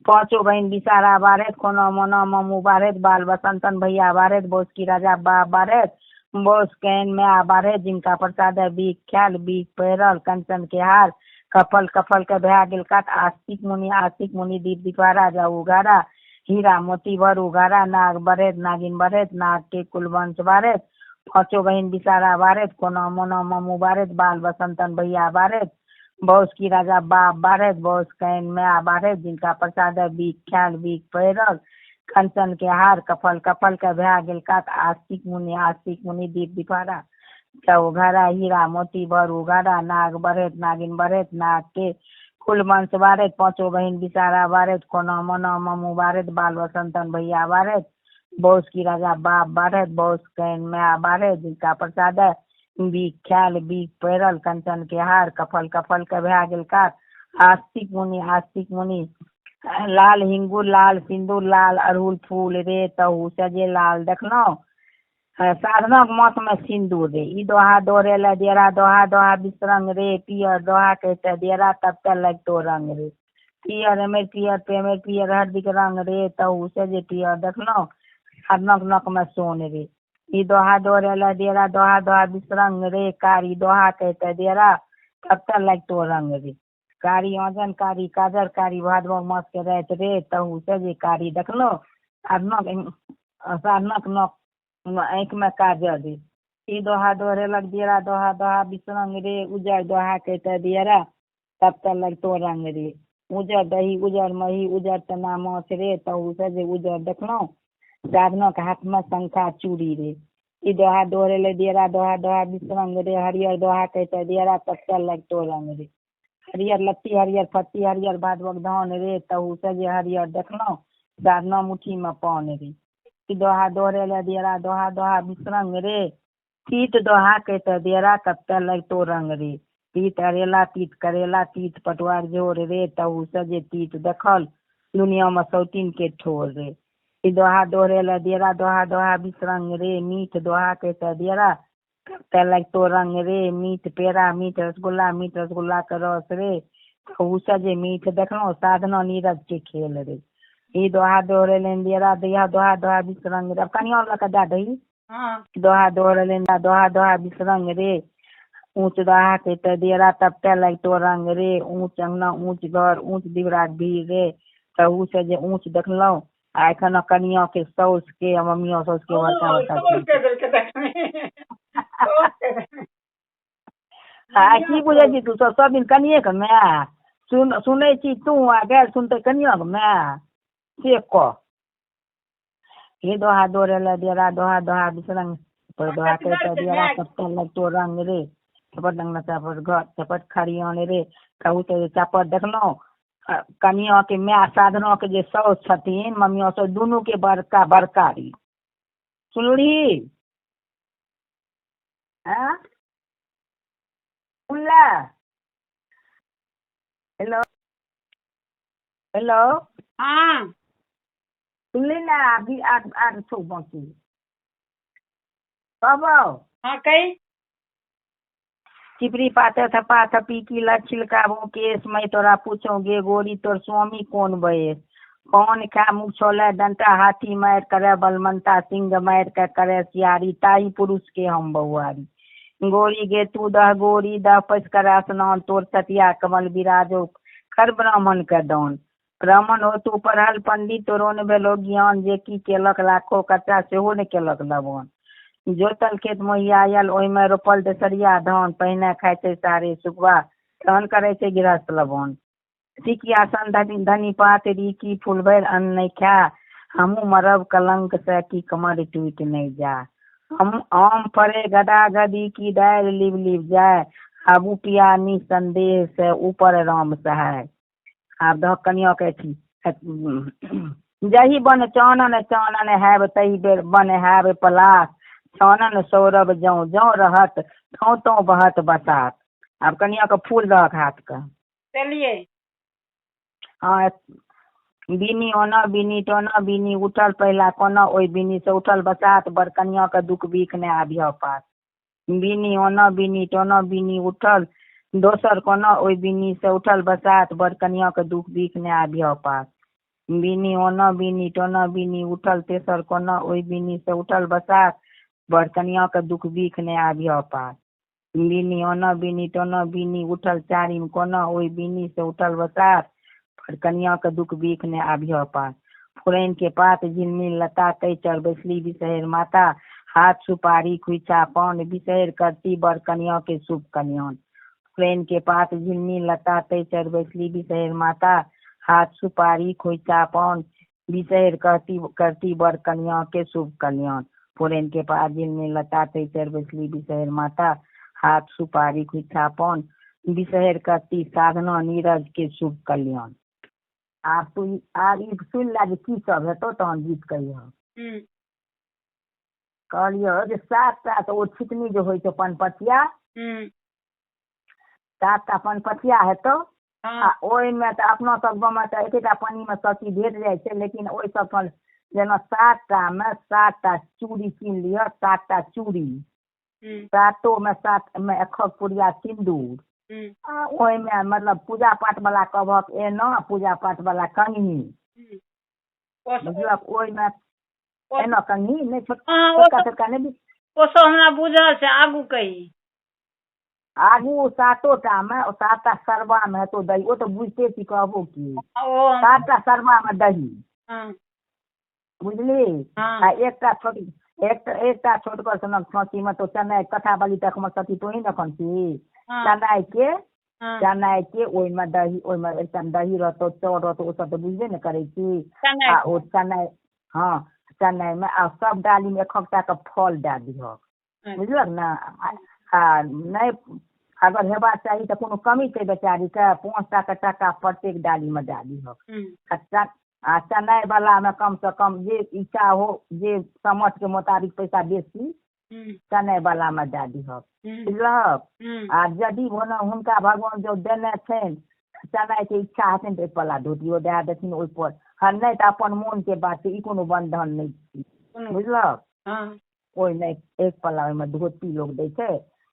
पाँचो बहिन विसारा बाढ़ैत, कोना मोना मामू बाढ़ैत, बाल बसंतन भैया बाढ़ैत, बौसकी राजा बाप बाढ़ैत, बौस can my बाढ़ैत, जिनका प्रसाद बीख खायल बीख पहिरल कंचन के हार, कफल कफल के भए गेल कात। आस्तिक मुनि आस्तिक मुनि दीप दीपा राजा उघारा, हीरा मोती भर उघारा, नाग बढ़ैत नागिन बढ़ैत, नाग के कुलवंश बाढ़ैत, पाँचो बहिन विसारा बाढ़ैत, कोना मोना मामू बाढ़ैत, बाल बसंतन भैया बाढ़ैत, बौस की राजा बाप बाढ़ैत, बौस can my बाढ़ैत, जिनका प्रसाद बीख खायल बीख पहिरल कंचन के हार, कफल कफल के भए गेल कात। आस्तिक मुनि आस्तिक मुनि दीप दीपारा उघारा, हीरा मोती भर उघारा, नाग बढ़ैत नागिन बढ़ैत, नाग के कुलवंश बाढ़ैत, पाँचो बहिन विसारा बाढ़ैत, कोना मोना मामू बाढ़ैत, बाल बसंतन भैया बाढ़ैत, बौस की राजा बाप बाढ़ैत, बौस can my बाढ़ैत, जिनका प्रसाद बीख खायल बीख पहिरल कंचन के हार, कफल कफल के भए गेल कात। आस्तिक मुनि आस्तिक मुनि लाल हिंगुर लाल सिन्दूर लाल अड़हुल फूल रे तहु सजे लाल देखलहुँ साधनक माथमे सिन्दूर रे। ई दोहा दोहरे लए डेरा दोहा दोहा बिसरंग रे, पियर दोहा कहते डेरा तब ते लगतो रंग रे। पियर एमेर पियर पेमेर पियर हरदीक रंग रे, तहू से जे पियर देखलहुँ आ नक नक मे सोन रे। ई दोहा दोहरेला दियरा दोहा दोहा बिसरंग रे, कारी दोहा कहिते दियरा कतऽ लगतो रंग रे। कारी आँजन कारी काजर कारी भादवक मास के राति रे, तहू से जे कारी देखलहुँ आ नक नक नक आँखि मे काजर रे। ई दोहा दोहरेलक दियरा दोहा दोहा बिसरंग रे, उजर दोहा कहिते दियरा तब तऽ लगतो रंग रे। उजर दही उजर मही उजर चना माछ रे, तहू से जे उजर देखलहुँ साधनक हाथमे शंखा चूड़ी रे। ई दोहा दोहरेले दियरा दोहा दोहा बिसरंग रे, हरियर दोहा कहिते दियरा तब तऽ लगतो रंग रे। हरियर लत्ती हरियर फत्ती हरियर भादवक धान रे, तहू से जे हरियर देखलहुँ साधना मुट्ठीमे पान रे। ई दोहा दोहरेले दियरा दोहा दोहा बिसरंग रे, तीत दोहा कहिते दियरा तब तऽ लगतो रंग रे। तीत अरेला तीत करेला तीत पटुआर झोर रे, तहू से जे तीत देखल दुनियामे सौतीन के ठोर रे। ई दोहा दोहरेला दियरा दोहा दोहा बिसरंग रे, मीठ दोहा कहिते दियरा तब तऽ लगतो रंग रे। मीठ पेड़ा मीठ रसगुल्ला मीठ रसगुल्ला के रस रे, तहू से जे मीठ देखलहुँ साधना नीरज के खेल रे। ई दोहा दोहरेलनि दियरा दिया दोहा दोहा बिसरंग रे। अब कनिया लऽ कऽ दए दही। हँ। दोहा दोहरेलनि दोहा दोहा बिसरंग रे, ऊँच दोहा कहिते दियरा तब ते लगतो रंग रे। ऊँच अंगना ऊँच घर ऊँच दिवराक भीड़ रे, तहू से जे ऊँच देखलहुँ आ एखन कनिया के साउस के आ मम्मियो साउस के बड़का बड़का आ की बुझै छी तू सब सब दिन कनिये के माय सुनै छी तू आ गैर सुनतै कनिया के माय, से कह। हे दोहा दोहरेला दियरा दोहा दोहा बिसरंग पर दोहा कहिते दियरा तब ते लगतो रंग रे। चपट अंगना चपट घर चपट खरियान रे, कहू तऽ चपट देखलहुँ कनिया के माय साधना के जे साउस छथिन मम्मियो साउस दुनू के बड़का बड़का रे। सुनली? आँ सुनले? Hello hello. हाँ। सुनली ने? अभी आर आर छौ बाकी कहबौ? हाँ कही। चिपरी पाते थपा थपी की लत छिलकाबो केस, मैं तोरा पूछो गे गोरी तोर स्वामी कोन बयस। पान खा मुख छोले डंटा हाथी मारि करे बलमंता सिंह मारि के करे सियारी, ताही पुरुष के हम बौआरी। गोरी गे तू दह गोरी दह पैस कर स्नान, तोर सतिया कमल बिराजो खर ब्राह्मण के दान। ब्राह्मण हो तू पढ़ल पंडित तोरो ने भेलो ज्ञान, जे की केलक लाखो कच्चा सेहो ने केलक लबान। जोतल खेत मोहियायल ओहिमे रोपल देसरिया धान, पहिने खाइ छै सारे सुखबा तहन करै छै गृहस्थ लबान। सिकिया सन धनी धनी पात की फूल भरि अन्न नहि खाय, हमहूँ मरब कलंक से की कमर टूटि नहि जाय। हम आम फड़े गदा गदी की दालि लिब लिब जाय, आबू पिया निसंदेह से ऊपर राम सहाय। आब दह कनिया के अथी जही बन चानन चानन हैब तही बेर बन हैब पलाश, चानन सौरभ जौं जौं रहत तौं तौं बहत बसात। आब कनिया के फूल दहक हाथ के। चलिए। हाँ। बिनी ओना बिनी टोना बिनी उठल पहिला कोना, ओहि बिनी से उठल बसात, बड़ कनिया के दुख बीख नहि आबिह पास। बिनी ओना बिनी टोना बिनी उठल दोसर कोना, ओहि बिनी से उठल बसात, बड़ कनिया के दुख बीख नहि आबिह पास। बिनी ओना बिनी टोना बिनी उठल तेसर कोना, ओहि बिनी से उठल बसात, बड़ कनिया के दुख बीख नहि आबिह पास। बिनी ओना बिनी टोना बिनी उठल चारिम कोना, ओहि बिनी से उठल बसात, बड़ कनिया के दुख बीख नहि आबिह पास। फुरैन के पात झिलमिल लता तै चर बैसली बिसहरि माता, हाथ सुपारी खुइछा पान बिसहरि करती बड़ कनिया के शुभ कल्याण। फुरैन के पात झिलमिल लता तै चर बैसली बिसहरि माता, हाथ सुपारी खोइछा पान बिसहरि करती करती बड़ कनिया के शुभ कल्याण। फुरैन के पात झिलमिल लता तै चर बैसली बिसहरि माता, हाथ सुपारी खोइछा पान बिसहरि करती साधना नीरज के शुभ कल्याण। आब तू आब ई सुनि ले जे की सब हेतौ तहन गीत कहियह। कहलियौ जे 7टा तऽ ओ छितनी जे होइ छै पनपथिया, 7टा पनपथिया हेतौ। आ ओहिमे तऽ अपना सब गाँवमे तऽ एकेटा पानिमे सब चीज भेट जाइ छै, लेकिन ओहि सब ठाम जेना 7टा मे 7टा चूड़ी कीन लिअ, 7टा चूड़ी, सातोमे 7 मे एकहक पुड़िया सिन्दूर, आ ओहिमे मतलब पूजा पाठ वाला कहबक एना, पूजा पाठ वाला कंगनी, बुझलक? ओहिमे एना कंगनी नहि, छोटका छोटका नहि। ओ सब हमरा बुझल छै, आगू कही। आगू सातो टा मे, 7टा सरबा मे हेतौ दही, ओ तऽ बुझिते छी, कहबो की, 7टा सरबा मे दही, बुझली? आ एकटा छोट एकटा छोटगर सनक छाँछी मे तो चनाइ, कथा बाली तक मे सती तोही ने एखन छी, चनाइ के ओहिमे दही, ओहिमे एकटा दही रहतौ, चाउर रहतौ, ओ सब तऽ बुझबे ने करै छी। आ ओ चनाइ, हँ, चनाइ मे आ सब डाली मे एकहक टा के फल दए दिहक, बुझलक ने? आ नहि अगर हेबाक चाही तऽ कोनो कमी छै बेचारीके, 5 टा के टाका प्रत्येक डाली मे दए दिहक। आ चनाइ वाला मे कम से कम जे इच्छा हो, जे समझ के मोताबिक पैसा बेसी चनाइ वाला मे दए दिहक, बुझलहक? आ यदि ओना हुनका भगवान जँ देने छनि चनाइ के इच्छा हेतनि तऽ एक पल्ला धोतियो दए देथिन ओहिपर, आ नहि तऽ अपन मोन के बात छै, ई कोनो बन्धन नहि छै, बुझलहक? ओहिमे एक पल्ला ओहिमे धोती लोक दै छै,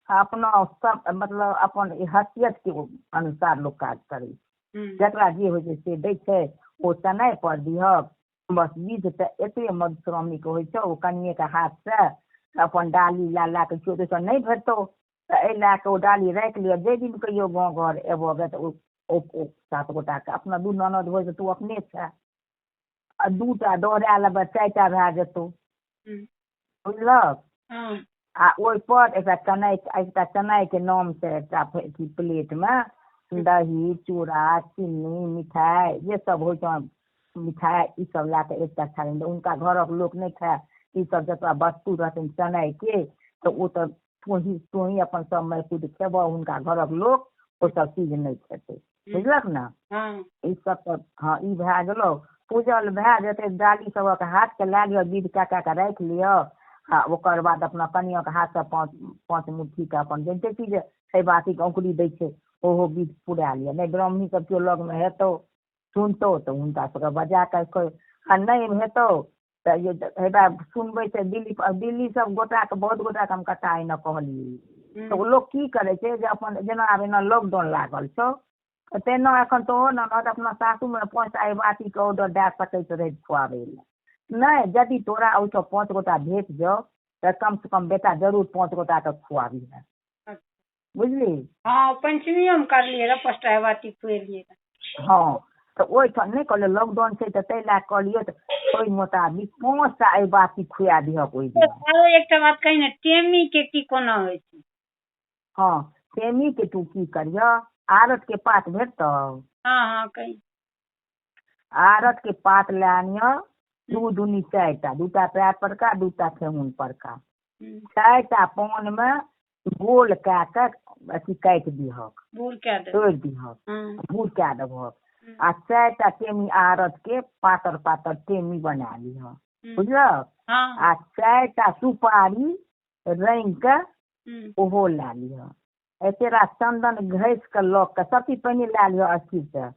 अपना सब मतलब अपन हैसियत के अनुसार लोक काज करै छै, जकरा जे होइ छै से दै छै, ओ चनाइ पर दिहक। बस विध तऽ एतबे मधुश्रावणीके होइ छै। ओ कनिएके हाथसँ अपन डाली लए लए कऽ केओ दोसर नहि भेटतौ तऽ एहि लए कऽ ओ डाली राखि लिअ, जाहि दिन कहियो गाँव घर एबऽ गे तऽ ओ 7 गोटाके अपना 2 ननद होइ तऽ तू अपने छह, आ 2 टा दोहरा लेबै 4 टा भए जेतौ, बुझलक? आ ओहिपर एकटा चनाइ, एकटा चनाइके नामसँ एकटा अथी प्लेटमे दही चूड़ा चीनी मिठाइ जे सब होइ छै मिठाइ, ई सब लए कऽ एकटा थारीमे, हुनका घरक लोक नहि खाय, ई सब जतबा वस्तु रहतनि चनाइके तऽ ओ तऽ तोही अपन सब माय पुत खेबह, हुनका घरक लोक ओ सब चीज नहि खेतै, बुझलक ने? ई सब तऽ हँ ई भए गेलौ। पूजल भए जेतै, डाली सबक हाथके लए लिअ, विध कए कए कऽ राखि लिअ, आ ओकर बाद अपना कनियाँके हाथसँ 5 मुट्ठीके अपन जनिते छी जे एहि बातीके औंकुरी दै छै, ओहो विध पुरा लिअ। नहि ब्राह्मणी सब केओ लगमे हेतौ सुनतौ तऽ हुनका सबके बजा कऽ, आ नहि हेतौ तऽ हेबे सुनबै छै दिल्ली, दिल्ली सब गोटाके बहुत गोटाके हम कथा एना कहलियै, तऽ लोक की करै छै जे अपन जेना आब एना लॉकडाउन लागल छौ तेना एखन तोहो ननद अपना सासुमे 5 टा अहिबातीके ऑर्डर दए सकैत रहै खुआबै लए, नहि यदि तोरा ओहिसँ 5 गोटा भेट जाउ तऽ कम से कम बेटा जरूर 5 गोटाके खुआबिहे, बुझली? हँ, पंचमियोमे करलियै रहए, 5 टा अहिबाती खुएलियै। हँ, तऽ ओहिठाम नहि कहलियै लॉकडाउन छै तऽ ताहि लए कहलियै, तऽ ओहि मोताबिक 5 टा अहिबाती खुआ दिहक ओहि दिन। आरो एकटा बात कही ने, टेमीके की कोना होइ छै? हँ, टेमीके तू की करिह, आरत के पात भेटतौ? हँ हँ, कही। आरत के पात लए आनिह, 2 दूनी 4 टा, 2 टा पैर परका, 2 टा ठेहुन परका, 4 टा पान मे गोल कए कऽ अथी काटि दिहक, तोड़ि दिहक, भूर कए देबहक, आ 4 टा टेमी आरत के पातर पातर टेमी बना लिह, बुझलक? आ 4 टा सुपारी रंगि कऽ ओहो लए लिह, एतेरा चन्दन घसि कऽ लऽ कऽ सब चीज पहिने लए लिह अस्थिरसँ,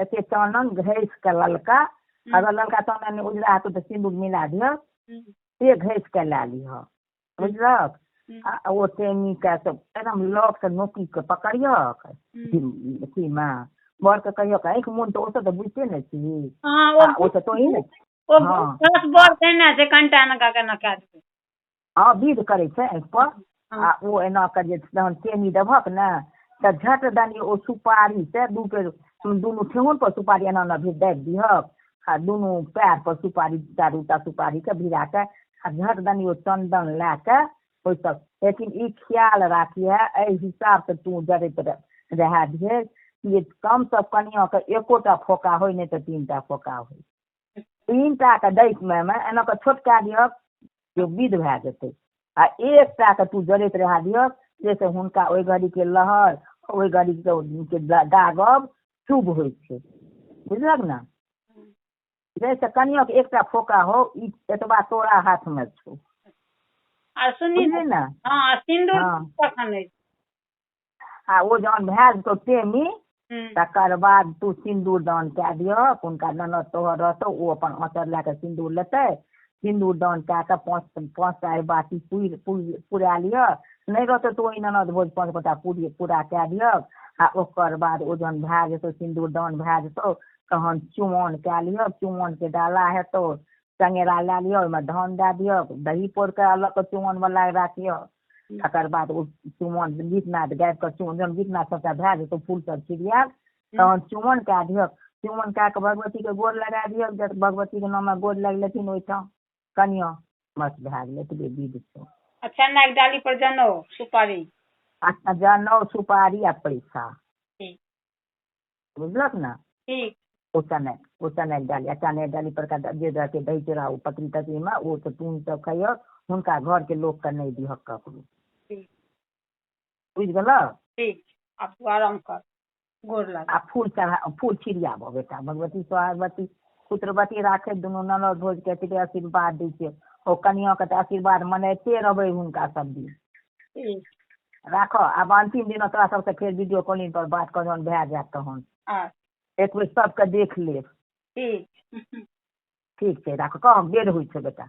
एते चन्दन घसि कऽ ललका, अगर ललका चन्दन उजरा हेतौ तऽ सिन्दूर मिला दिहक, से घसि कऽ लए लिह, बुझलक? आ ओ टेमीके एकदम लगसँ नोकीके पकड़िहक अथीमे, बरके कहियक आँखि मुन, तऽ ओ सब तऽ बुझिते ने छी, ओ तऽ तोही ने। हँ, हँ, विध करै छै आँखि पर, आ ओ एना कऽ जे जहन टेमी देबहक ने तऽ झट दनी ओ सुपारी से 2 बेर दुनू ठेहुन पर सुपारी एना एना दाबि दिहक, आ दुनू पैर पर सुपारी 4 टा सुपारीके भिरा कऽ आ झट दनी ओ चन्दन लए कऽ ओहिसँ। लेकिन ई ख्याल राखिहे, एहि हिसाबसँ तू जरैत रहए दिहे जे कमसँ कनियाँके 1 फोका होइ, नहि तऽ 3 टा फोका होइ, 3 टाके दैमे एना कऽ छोट कए दिहक जे विध भए जेतै, आ 1 टाके तू जरैत रहए दिहक जाहिसँ हुनका ओहि घड़ीके लहर ओहि घड़ीके दागब शुभ होइ छै, बुझलक ने? जाहिसँ कनियाँके 1 टा फोका हो, ई एतबा तोरा हाथमे छौ। आ सुनी ने? हँ, सिन्दूर कखन होइ? आ ओ जहन भए जेतौ टेमी तकर बाद तू सिन्दूर दान कए दिहक, हुनका ननद तोहर रहतौ, ओ अपन आँचर लए कऽ सिन्दूर लेतै, सिन्दूर दान कए कऽ 5 5 टा अहिबाती पुरा लिअ, नहि रहतौ तऽ ओहि ननद भोज पाँच गोटा पूरी पूरा कए दिहक आ ओकर बाद ओ जहन भए जेतौ सिन्दूरदान भए जेतौ तहन चुमाओन कए लिहक। चुमाओनके डाला हेतौ, चङ्गेरा लए लिहऽ, ओहिमे धान दए दिहक, दही पौर कऽ अलगके चुमाओन वला राखिहऽ। तकर बाद ओ चुमाओन गीत नाद गाबि कऽ जहन गीत नाद सभटा भए जेतौ, फूल सब छिड़ियाएल, तहन चुमाओन कए दिहक। चुमाओन कए कऽ भगवतीके गोर लगा दिहक। जब भगवतीके नाममे गोर लागि लेथिन ओहिठाम कनिआँ, बस भए गेलै, एतबे विध छै। आ चन्नाके डाली पर जनउ सुपारी। अच्छा, जनउ सुपारी आ पैसा। ठीक। बुझलक ने? ठीक। ओ चना डाली आ चना डाली पर जे रहतै दही चूड़ा, ओ पतरी ततरीमे ओ तऽ तू सब खइहक, हुनका घरके लोकके नहि दिहक ककरो। ठीक। बुझि गेलह? ठीक, आब तू आराम कर, गोर लाग। आ फूल चढ़ा, फूल छिड़ियाबऽ बेटा। भगवती सोहागवती पुत्रवती राखै दुनू ननद भौजके, एतबे आशीर्वाद दै छियै। ओ कनिआँके तऽ आशीर्वाद मनाइते रहबै हुनका सब दिन। ठीक। राखऽ आब। अन्तिम दिना तोरा सबसँ फेर वीडियो कॉलिंग पर बात कर, जहन भए जायत तहन। अच्छा। एक बेर सबके देख लेब। ठीक। ठीक छै, राख। कह बेर होइ छै बेटा।